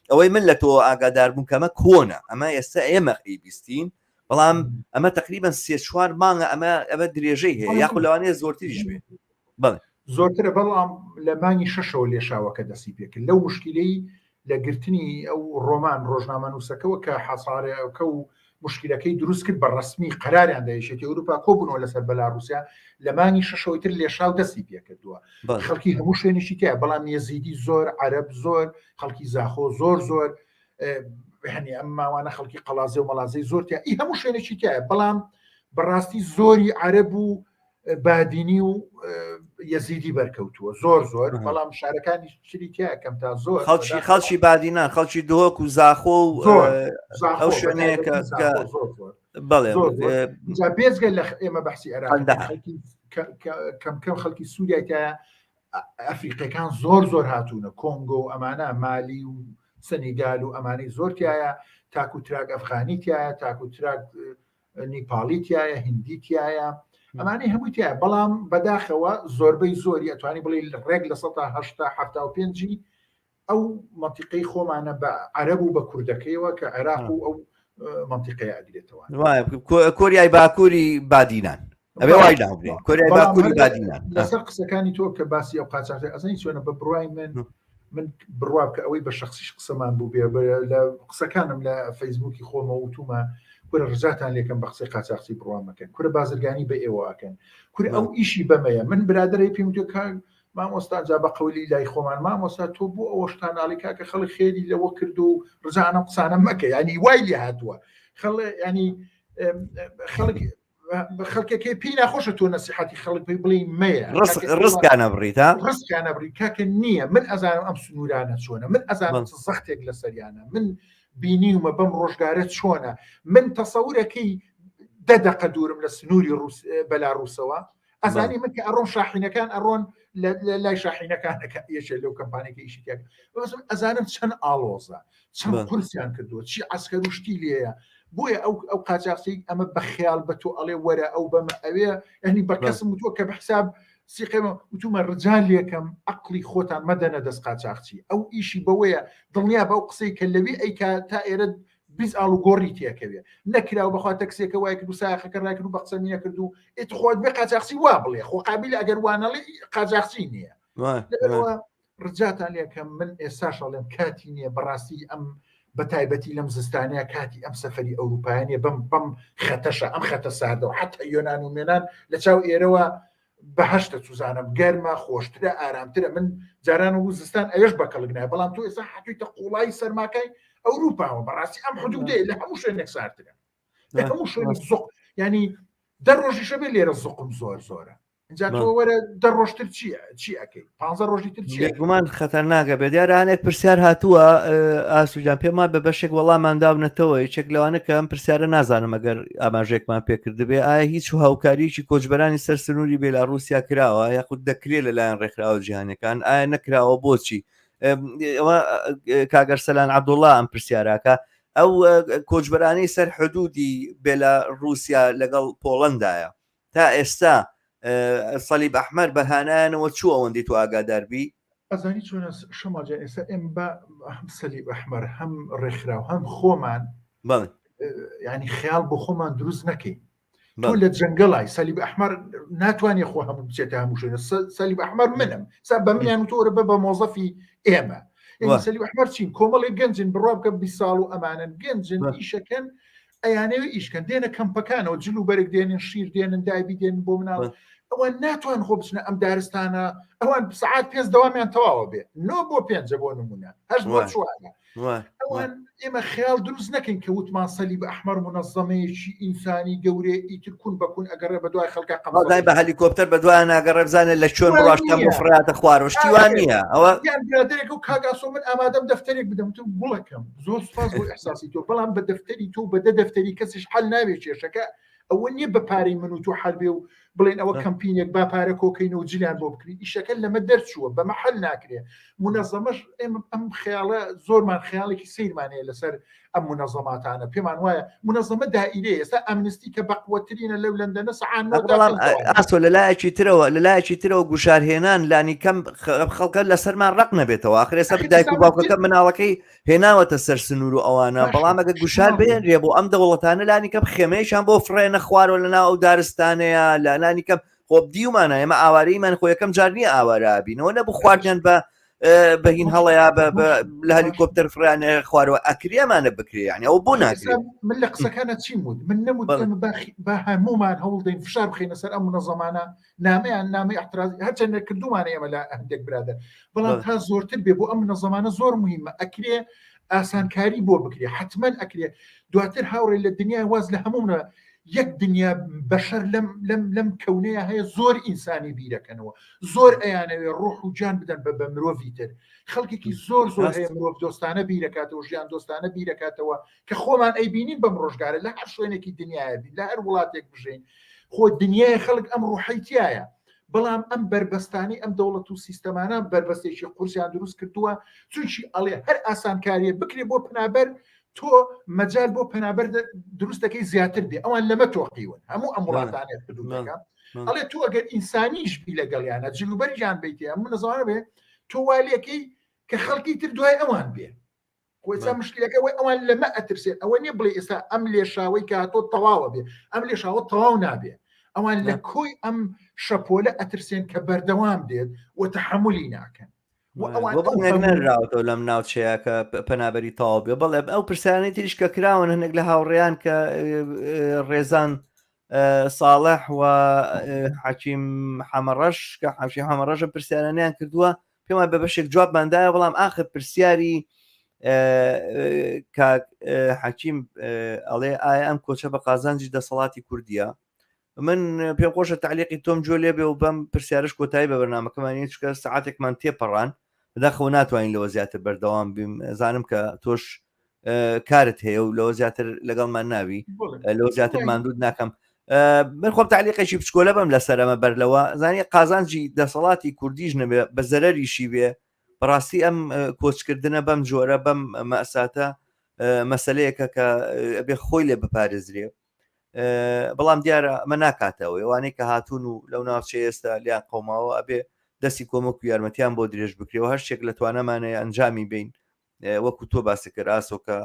ئەوەی من لە تۆ ئاگادار بووم کەمە کۆنە ئەمە ئێستا ئێمە ئەیبیستین بەڵام ئەمە تقریبا سێ چوار مانگە ئەمە ئەمە درێژەی هەیە یاخود لەوانەیە زۆرتریش بێ بەڵێ زۆرترە بەڵام لە مانگی شەشەوە لێشاوەکە دەستی پێکرد لەو مشکلەی لە گرتنی ئەو ڕۆمان ڕۆژنامەنووسەکەوە کە حەسارەکە و مشکلەکەی دروست کرد بە ڕسمی قەراریان دا یەکێتی ئەوروپا کۆبوونەوە لەسەر بەلاڕوسیا لە مانگی شەشەوەی تر لێشاو دەستی پێکردووە خەڵکی هەموو شوێنێکی تیا بەڵام یەزیدی زۆر عەرەب زۆر خەڵکی زاخۆ زۆر زۆر هەنی ئەم ماوانە خەڵکی قەڵازێ و مەڵازەی زۆر تیا ئی هەموو شوێنێکی تایە بەڵام بەڕاستی زۆری عەرەب و بادینی و یەزیدی بەرکەوتووە زۆر زۆر بەڵام شارەکانی چری تیا کەم تا زۆر خەڵکی خەڵکی بادینان خەڵکی دهۆک و زاخۆ و ئەو شوێنەیە کە بەڵێ بێزگە لە ئێمە بەحسی عێراق کەم کەم خەڵکی سووریای تایە ئەفریقیەکان زۆر زۆر هاتوونە کۆنگۆ و ئەمانە مالی و سەنیگال و ئەمانەی زۆر تایە تاکو تراک ئەفغانی تایە تاکو تراک نیپاڵی تایە هندی تایە ئەمانەی هەمووی تایە بەڵام بەداخەوە زۆربەی زۆری ئەتوانی بڵێ ڕێک لە 1970 پێنجی ئەو منتیقەی خۆمانە بە عەرەب و بە کوردەکەیەوە کە عێراق و ئەو منتیقەیە ئەگرێتەوە کۆریای باکووری بادینان ئەبێ وای ناوبرێن کۆریای باکووری بادینان لەسەر قسەکانی تۆ کە باسی ئەو قاچاخی ئەزانی چۆنە بە بڕای من من بڕوا بکە ئەوەی بە شخصیش قسەمان بوو بێ لە قسەکانم لە فەیسبوکی خۆمە وتومە کورە ڕزاتان لێکەم بە قسەی قاچاخچی بڕوا مەکەن کورە بازرگانی بە ئێوە ئەکەن کورە ئەو ئیشی بەمەیە من برادەرەی پێم وتووە کاک مامۆستا جا بە قەولی لای خۆمان مامۆستا تۆ بۆ ئەوە شتاناڵی کاکە خەڵک خێری لەوە کرد و ڕزانە قسانە مەکە ینی وای لێ هاتووە خەڵ ینی خەڵک خەڵکەکەی پێی ناخۆشە تۆ نەسیحەتی خەڵک پێی بڵێ مەیە ڕزکانە بڕیت ها ڕزکانە بڕی کاکە نییە من ئەزانم ئەم سنوورانە چۆنە من ئەزانم چ زەختێک لەسەریانە من بینیومە بەم ڕۆژگارە چۆنە من تەسەورەکەی دە دەقە دوورم لە سنووری ڕوس بەلاڕوسەوە ئەزانی من کە ئەڕۆم شاحینەکان ئەڕۆن لای شاحینەکانەکە یەکێ لەو کەمپانێکە ئیشی تیا ئەزانم چەند ئاڵۆزە چەند قورسیان کردووە چی عسکەر و شتی لێیە بۆیە ئەو ئەو قاچاخچی ئەمە بە خیال بە تۆ ئەڵێ وەرە ئەو بەمە ئەوێ یعنی بە کەسم وتووە کە بە حساب سیقێمە وتومە ڕجال لێکەم عقلی خۆتان مەدەنە دەست قاچاخچی ئەو ئیشی بەوەیە دڵنیا بە ئەو قسەی کە لەوێ ئەیکا تا ئێرە 20 ئاڵ و گۆڕی تێکەوێ نەکراو بەخوا تەکسێکە وای کرد و ساخەکە ڕای کرد و بە قسە نییە کرد و ئێ تو خۆت بێ قاچاخچی وا بڵێ خۆ قابیل ئەگەر وانەڵێ قاچاخچی نییە لەبەرئەوە ڕجاتان لێکەم من ئێستاش ئەڵێم کاتی نییە بەڕاستی ئەم بە تایبەتی لەم زستانەیە کاتی ئەم سەفەری ئەوروپایە نیە بەم بەم خەتەشە ئەم خەتە ساردەوە حتا یۆناان و مێنان لە چاو ئێرەوە بەهشتە چوزانم گەرمە خۆشترە ئارامترە من جاران و زستان ئەوێش بە کەڵک نایە بەڵام تۆ ئێستا هاتوویتە قوڵایی سەرماکای ئەوروپاوە بەڕاستی ئەم حدودەیە لە هەموو شوێنێک ساردترە لە هەموو شوێنێک زۆق ینی دە ڕۆژیشە بێ لێرە زۆقم زۆر زۆرە. اینجا تۆ وەرە دە ڕۆژتر چییە چی ئەەکەی پ ڕۆژی تر چی بێگومان خەتەرناکە بێ دیارە هەنێک پرسیار هاتووە ئاسوجان پێمان بە بەشێک وەڵامان داونەتەوە یەکێک لەوانە کە ئەم پرسیارە نازانم ئەگەر ئاماژێکمان پێکردبێ ئایا هیچ هاوکاریی کۆچبەرانی سەر سنووری بێلاڕوسیا کراوە یاخود دەکرێت لەلایەن ڕێکخراوە جیهانەکان ئایا نەکراوە بۆچی ئەوە کاگەر سەلان عەبدوڵڵا ئەم پرسیاراکە ئەو کۆچبەرانەی سەر حدودی بێلا رووسیا لەگەڵ پۆڵندایە تا ئێستا سەلیب ئەحمەر بە هانایانەوە چوو ئەوەندەی تۆ ئاگادار بی؟ ئەزانی چۆنە شەماڵ جان ئێستا ئێمە بە هەم سەلیب ئەحمەر هەم ڕێکخراو هەم خۆمان بەڵێ ینی خەیاڵ بۆ خۆمان دروست نەکەین تۆ لە جەنگەڵای سەلیب ئەحمەر ناتوانێت خۆ هەموو بچێتە هەموو شوێنە سەلیب ئەحمەر منم سا بە منیان تۆرە بە بە مۆزەفی ئێمە سەلیب ئەحمەر چین کۆمەڵی گەنجن بڕوا بکە 20 ساڵ و ئەمانن گەنجن ئیشەکەن ئەیانەوێ ئیشکەن دێنە کەمپەکانەوە جل و بەرگ دێنن شیر دێنن دابی دێنن بۆ مناڵ ئەوان ناتوان خۆ بچنە ئەم دارستانە ئەوان سعات پێنج دەوامیان تەواوە بێ نۆ بۆ پێنجە بۆ نمونە هەشت بۆ چوارە ئەوان ئێمە خیال دروست نەکەین کە وتمان سەلیب ئەحمەر منەظەمەیەکی ئینسانی گەورەیە ئیتر کون بە کون ئەگەڕێ بە دوای خەڵکە قەمەڵای بە هەلیکۆپتەر بە دوای ناگەڕێ بزانێت لە چۆن بڕاشتە بۆ فراتە خوارەوە شتی وان نییە ئەوە یان برادێک و کاگاسۆ من ئامادەم دەفتەرێک بدەم تو گوڵەکەم زۆر سپاس بۆ ئەحساسی تۆ بەڵام بە دەفتەری تۆ بە دە دەفتەری کەسیش حل ناوێ کێشەکە ئەوە نییە بە پارەی من و تۆ حل بێ و بڵێن ئەوە کەمپینێک با پارە کۆکەین و جلیان بۆ بکرین ئیشەکە لەمە دەرچووە بەمە حل ناکرێ منەزەمەش ئێمە ئەم خەیاڵە زۆرمان خەیاڵێکی سەیرمان هەیە لەسەر ئەم منەزەماتانە پێمان وایە منەزەمە دائیرەیە ئێستا ئەمنستی کە بەقوەترینە لەو لەندەنە سەعات نۆ تا بەڵام پێنج دەوام ئاسۆ لە لایەکی ترەوە لە لایەکی ترەوە گوشارهێنان لانی کەم خەڵکە لەسەرمان ڕق نەبێتەوە ئاخر ئێستا ئەخی دایک و ئێستا باوکەکە مناڵەکەی هێناوەتە سەر سنوور و ئەوانە باشە بەڵام ئەگە گوشار شماڵ بێنرێ بۆ ئەم دەوڵەتانە لانی کەم خێمەیەکیان بۆ فڕێنە خوارەوە لەناو ئەو دارستانەیە لە لانی کەم خۆ دیومانە ئێمە ئاوارەیمان خۆ یەکەم جار نییە ئاوارە بینەوە نەبوو خواردیان بە بە هین هەڵەیە بە لە هەلیکۆپتەر فرانە خوارەوە ئەکرێمانە بکرێ یعنی ئەو بۆ ناکرێت من لە قسەکانە چیم وت من نەموت با هەمومان هەوڵ دەین فشار بخینە سەر ئەم منەزەمانە نامیان نامی احتراز هەرچەند نەکردومانە ئێمە لە هەندێک برادەر بەڵام تا زۆرتر بێ بۆ ئەم منەزەمانە زۆر مهمە ئەکرێ ئاسانکاری بۆ بکرێ حتمما ئەکرێ دواتر هاوڕێ لە دنیای واز لە هەموو یەک دنیا بەشەر لەم لەم لەم کەونەیە هەیە زۆر ئینسانی بیرەکەنەوە زۆر ئەیانەوێ ڕۆح و گیان بدەن بە بە مرۆڤی تر خەڵکێکی زۆر زۆر هەیە مرۆڤ دۆستانە بیرەکاتەوە ژیان دۆستانە بیرەکاتەوە کە خۆمان ئەیبینین بەم ڕۆژگارە لە هەر شوێنێکی دنیاە بین لە هەر وڵاتێک بژین خۆ دنیای خەڵک ئەم ڕوحی تایە بەڵام ئەم بربەستانی ئەم دەوڵەت و سیستەمانە بربەستێکی قورسیان دروست کردووە چونکی ئەڵێ هەر ئاسانکاریە بکرێ بۆ پەنابەر تۆ مەجال بۆ پەنابەر دروست دەکەی زیاتر بێ ئەوان لەمە تۆقیون هەموو ئەم وڵاتانە حدودەکە ئەڵێ تۆ ئەگەر ئینسانیش بی لەگەڵیانە جلوبەرگیان بیتێ ئەم منەزانە بێ تۆ والەکەی کە خەڵکی تر دوای ئەوان بێ خۆ مشکلەکە وای ئەوان لەمە ئەترسێن ئەوە نییە بڵێ ئێستا ئەم لێشاوەی کە تۆ تەواوە بێ ئەم لێشاوە تەواو نابێ ئەوان لە کۆی ئەم شەپۆلە ئەترسێن کە بەردەوام دێت و تەحملی ناکەن نەراوەتەوە لەم ناوچەیە کە پەنابەری تەواو بێ بەڵێ ئەو پرسیارانەی تریش کە کراون هەندێک لە هاوڕێیان کە ڕێزان ساڵح و حەکیم حەمەڕەش کە حەشی حەمەڕەشە پرسیارانیان کردووە پێمان بە بەشێک جوابماندایە بەڵام ئاخر پرسیاری حەکیم ئەڵێ ئایا ئەم کۆچە بە قازانجی دەسەڵاتی کوردیە من پێم خۆشە تعلیقی تۆم جۆ لێ بێ و بەم پرسیارش کۆتایی بە بەرنمەکەمانی چکە سعاتێکمان تێپەڕان بەداخەوە ناتوانین لەوە زیاتر بەردەوام بیم زانم کە تۆش کارت هەیە و لەوە زیاتر لەگەڵمان ناوی لەوە زیاتر ماندوت ناکەم من خۆم تعلیقێکی بچکۆلە بم لەسەر ئەمە بەر لەوە زانی قازانجی دەسەڵاتی کوردیش نەبێ بە زەرەریشی بێ بەڕاستی ئەم کۆچکردنە بەم جۆرە بەم مەساتە مەسلەیەکە کە ئەبێ خۆی لێ بپارێزرێ بەڵام دیارە ئەمە ناکاتەوە ئەوانەی کە هاتوون و لەو ناوچەیە ئێستا لیان قەوماوە ئەبێ دەستی کۆمەک و یارمەتیان بۆ درێژ بکرێەوە هەر شتێک لە توانامانەیە ئەنجامی بین وەکو تۆ باسی کرد ئاسۆ کە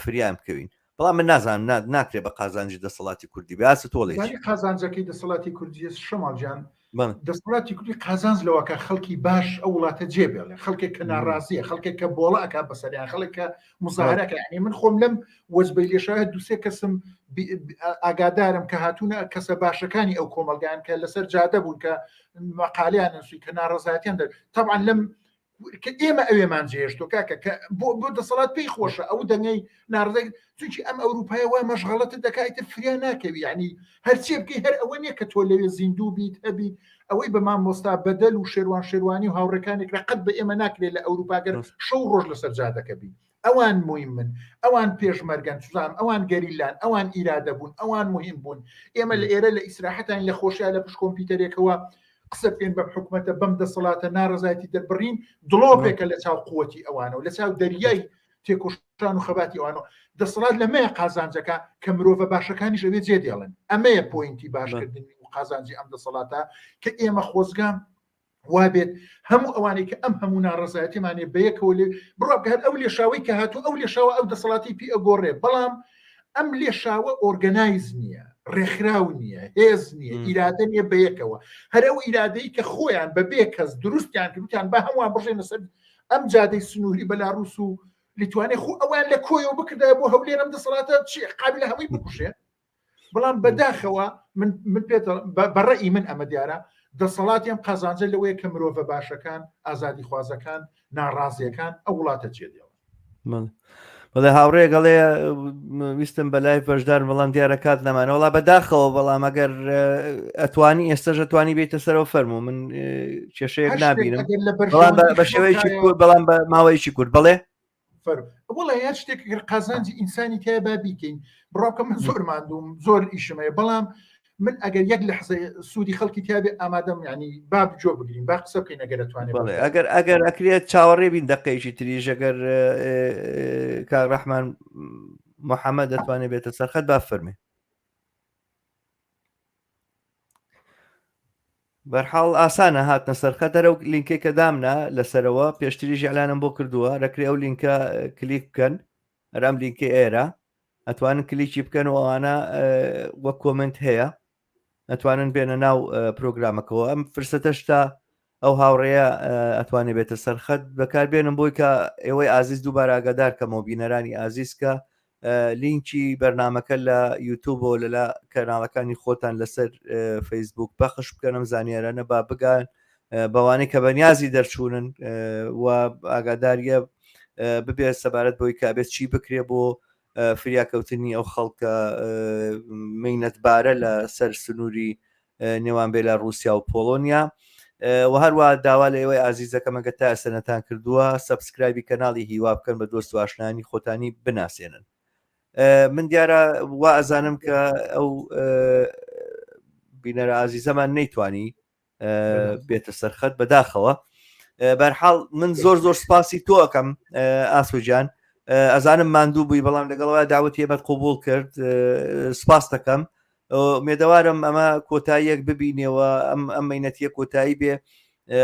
فریان بکەوین بەڵام من نازانم ناکرێ بە قازانجی دەسەڵاتی کوردی بێ ئاسە تۆڵێ قازانجەکەی دەسەڵاتی کوردی شەماڵ گیان دەسەڵاتی کوردی قازانج لەوەکە خەڵکی باش ئەو وڵاتە جێ بێڵێ خەڵکێک کە ناڕازیە خەڵکێک کە بۆڵە ئەک بەسەریان خەڵک کە مزاهرەکە یعنی من خۆم لەم وەجبەی لێشایە دوسێ کەسم ئاگادارم کە هاتوونە کەسە باشەکانی ئەو کۆمەلگان کە لەسەر جادە بوون کە مەقالیان نووسی کە ناڕزایەتیان دەر طبعا لەم کە ئێمە ئەوێمان جێهێشتۆ کاکە کە بۆ بۆ دەسەڵات پێی خۆشە ئەو دەنگەی ناڕزای چونکی ئەم ئەوروپایە وا مەشغەڵەتت دەکا ئیتر فریا ناکەوی یعنی هەرچێ بکەی هەر ئەوە نییە کە تۆ لەوێ زیندوو بیت هەبیت. ئەوەی بە مامۆستا بەدەل و شێروان شێروانی و هاوڕێکانی کرا قەت بە ئێمە ناکرێت لە ئەوروپا گەر شەو ڕۆژ لەسەر جادەکە بین. ئەوان مویمن، ئەوان پێشمەرگەن، چوزانم ئەوان گەریلان، ئەوان ئیرادە بوون، ئەوان موهیم بوون. ئێمە لە ئێرە لە ئیسراحەتاین لە خۆشیا لە پشت کۆمپیوتەرێکەوە قسە بکەین بەم حکومەتە بەم دەسەڵاتە ناڕەزایەتی دەربڕین دڵۆپێکە لە چاو قوتی ئەوانەوە لە چاو دەریای تێکۆشان و خەباتی ئەوانەوە دەسەڵات لەمەیە قازانجەکە کە مرۆڤە باشەکانیش ئەوێ جێ دێڵن ئەمەیە point ی باشکردنی و قازانجی ئەم دەسەڵاتە کە ئێمە خۆزگە وابێت هەموو ئەوانەی کە ئەم هەموو ناڕەزایەتیمانێ بەیەکەوە لێ بڕوا بکە هەر ئەو لێشاوەی کە هاتوو ئەو لێشاوە ئەو دەسەڵاتی پێ ئەگۆڕێ بەڵام ئەم لێشاوە organize نییە ڕێکخراو نییە هێز نییە ئیرادە نییە بەیەکەوە هەر ئەو ئیرادەی کە خۆیان بە بێ کەس دروستیان کردیان بە هەمووان بڕژێنە سەر ئەم جادەی سنووری بەلاڕوس و لیتوانێ خۆ ئەوان لە کۆیەوە بکردایە بۆ هەولێر ئەم دەسەڵاتە چی قابلە هەمووی بکوژێ بەڵام بەداخەوە من من پێت بەڕئی من ئەمە دیارە دەسەڵاتی ئەم قازانجە لەوەیە کە مرۆڤە باشەکان ئازادیخوازەکان ناڕازیەکان ئەو وڵاتە جێ دێڵن. بەڵێ هاوڕێ گەڵێ ویستم بە live بەشدار بەڵام دیارە کات نەمانە وڵا بەداخەوە بەڵام ئەگەر ئەتوانی ئێستاش ئەتوانی بێتە سەرەوە فەرموو من کێشەیەک نابینم بەڵام بە شێوەیەکی کورت بەڵام بە ماوەیەکی کورت بەڵێ وڵی هەر شتێک گەر قازانجی ئینسانی تیا با بیکەین بڕاکە من زۆر ماندووم زۆر ئیشم هەیە بەڵام من ئەگەر یەک لەحزە سوودی خەڵکی تیاابێ ئامادەم ینی با بجۆ بگرین با قسە بکەین ئەگەر ئەتوانێت ئەگەر ئەگەر ئەکرێت چاوەڕێ بین دقەیەکی تریش ئەگەر کاک ڕەحمان محەممەد دەتوانێت بێتە سەرخەت با فەرمێ بەرحاڵ ئاسانە هاتنە سەرخەت هەر ئەو لینکەی کە دامنا لەسەرەوە پێشتریش ئیعلانم بۆ کردووە رەکرێ ئەو لینکە کلیک بکەن هەر ئەم لینکەی ئێرە ئەتوانن کلیکی بکەن و ئەوانە وەک comment هەیە ئەتوانن بێنە ناو پرۆگرامەکەەوە ئەم فرسەتەش تا ئەو هاوڕێیە ئەتوانێ بێتە سەرخەت بەکاربێنم بۆی کە ئێوەی ئازیز دووبارە ئاگادار کەمەوە بینەرانی ئازیز کە لینکی بەرنمەکە لە یوتوبەوە لە لە کەناڵەکانی خۆتان لەسەر فەیسبوک پەخش بکەنم زانیارانە با بگان بەوانەی کە بەنیازی دەرچوونن و ئاگاداریە ببێت سەبارەت بۆی کە بێت چی بکرێ بۆ فریاکەوتنی ئەو خەڵکە مینەتبارە لە سەر سنووری نێوان بێلا رووسیا و پۆڵۆنیا و هەروە داوا لە ئێوەی ئازیزەکەم ئەگەر تا ئێستا نەتان کردووە subscribe ی کەناڵی هیوا بکەن بە دۆست و ئاشنانی خۆتانی بناسێنن من دیارە وا ئەزانم کە ئەو بینەرە ئازیزەمان نەیتوانی بێتە سەرخەت بەداخەوە بەرحاڵ من زۆر زۆر سپاسی تۆ ئەەکەم ئاسوجان ئەزانم ماندوو بووی بەڵام لەگەڵەوە داوەتی ئێمەت قوبول کرد سپاس دەکەم ئومێدەوارم ئەمە کۆتاییەک ببینەوە ئەم ئەم مینەتیە کۆتایی بێ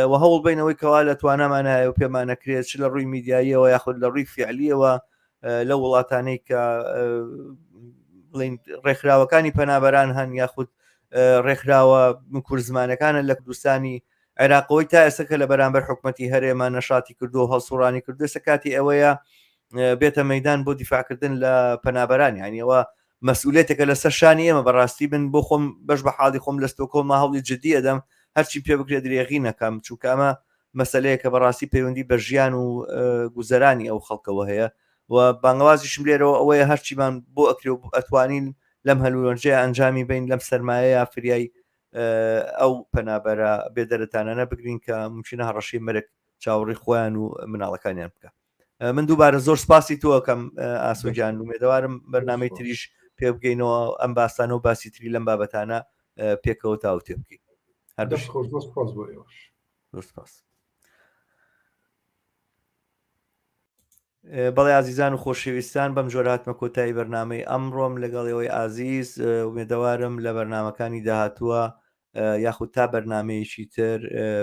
و هەوڵ بینەوەی کەوا لە توانامان هەیە و پێمانەکرێت چ لە ڕووی میدیاییەوە یاخود لە ڕووی فعلیەوە لە وڵاتانەی کە بڵین ڕێکخراوەکانی پەنابەران هەن یاخود ڕێکخراوە کورزمانەکانە لە کوردستانی عێراقەوەی تا ئێستا کە لە بەرامبەر حکومەتی هەرێمە نەشاتی کردو و هەڵسوڕانی کردو ئێستا کاتی ئەوەیە بێتە مەدان بۆ دیفاعکردن لە پەنابەران یانیەوە مەسئولیەتێکە لەسەر شانی ئێمە بەڕاستی من بۆ خۆم بەش بە حاڵی خۆم لە ستۆکۆڵما هەوڵی جدی ئەدەم هەرچی پێ بکرێت درێغی نەکەم چونکە ئەمە مەسەلەیەکە بەڕاستی پەیوەندی بە ژیان و گوزەرانی ئەو خەڵکەوە هەیە و بانگەوازیشم لێرەوە ئەوەیە هەرچیمان بۆ ئەکرێ و ئەتوانین لەم هەلومەرجەیە ئەنجامی بین لەم سەرمایەیە فریای ئەو پەنابەرە بێدەرەتانانە بگرین کە ممکنە هەڕەشەی مەرگ چاوەڕێی خۆیان و مناڵەکانیان بکە من دووبارە زۆر سپاسی تۆ ئەکەم ئاسۆ گیان ئومێدەوارم بەرنامەی تریش پێ بگەینەوە ئەم باسانە و باسی تری لەم بابەتانە پێکەوە تاوتێ بکەین هەر بژی. دەست خۆش زۆر سپاس بۆ ئێوەش. زۆر سپاس. بەڵێ ئازیزان و خۆشەویستان بەم جۆرە هاتمە کۆتایی بەرنامەی ئەمڕۆم لەگەڵ ئێوەی ئازیز ئومێدەوارم لە بەرنامەکانی داهاتووە یاخود تا بەرنمەیەکی تر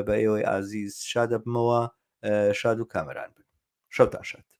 بە ئێوەی ئازیز شادەبمەوە شاد و کامەران بن شەوتان شاد.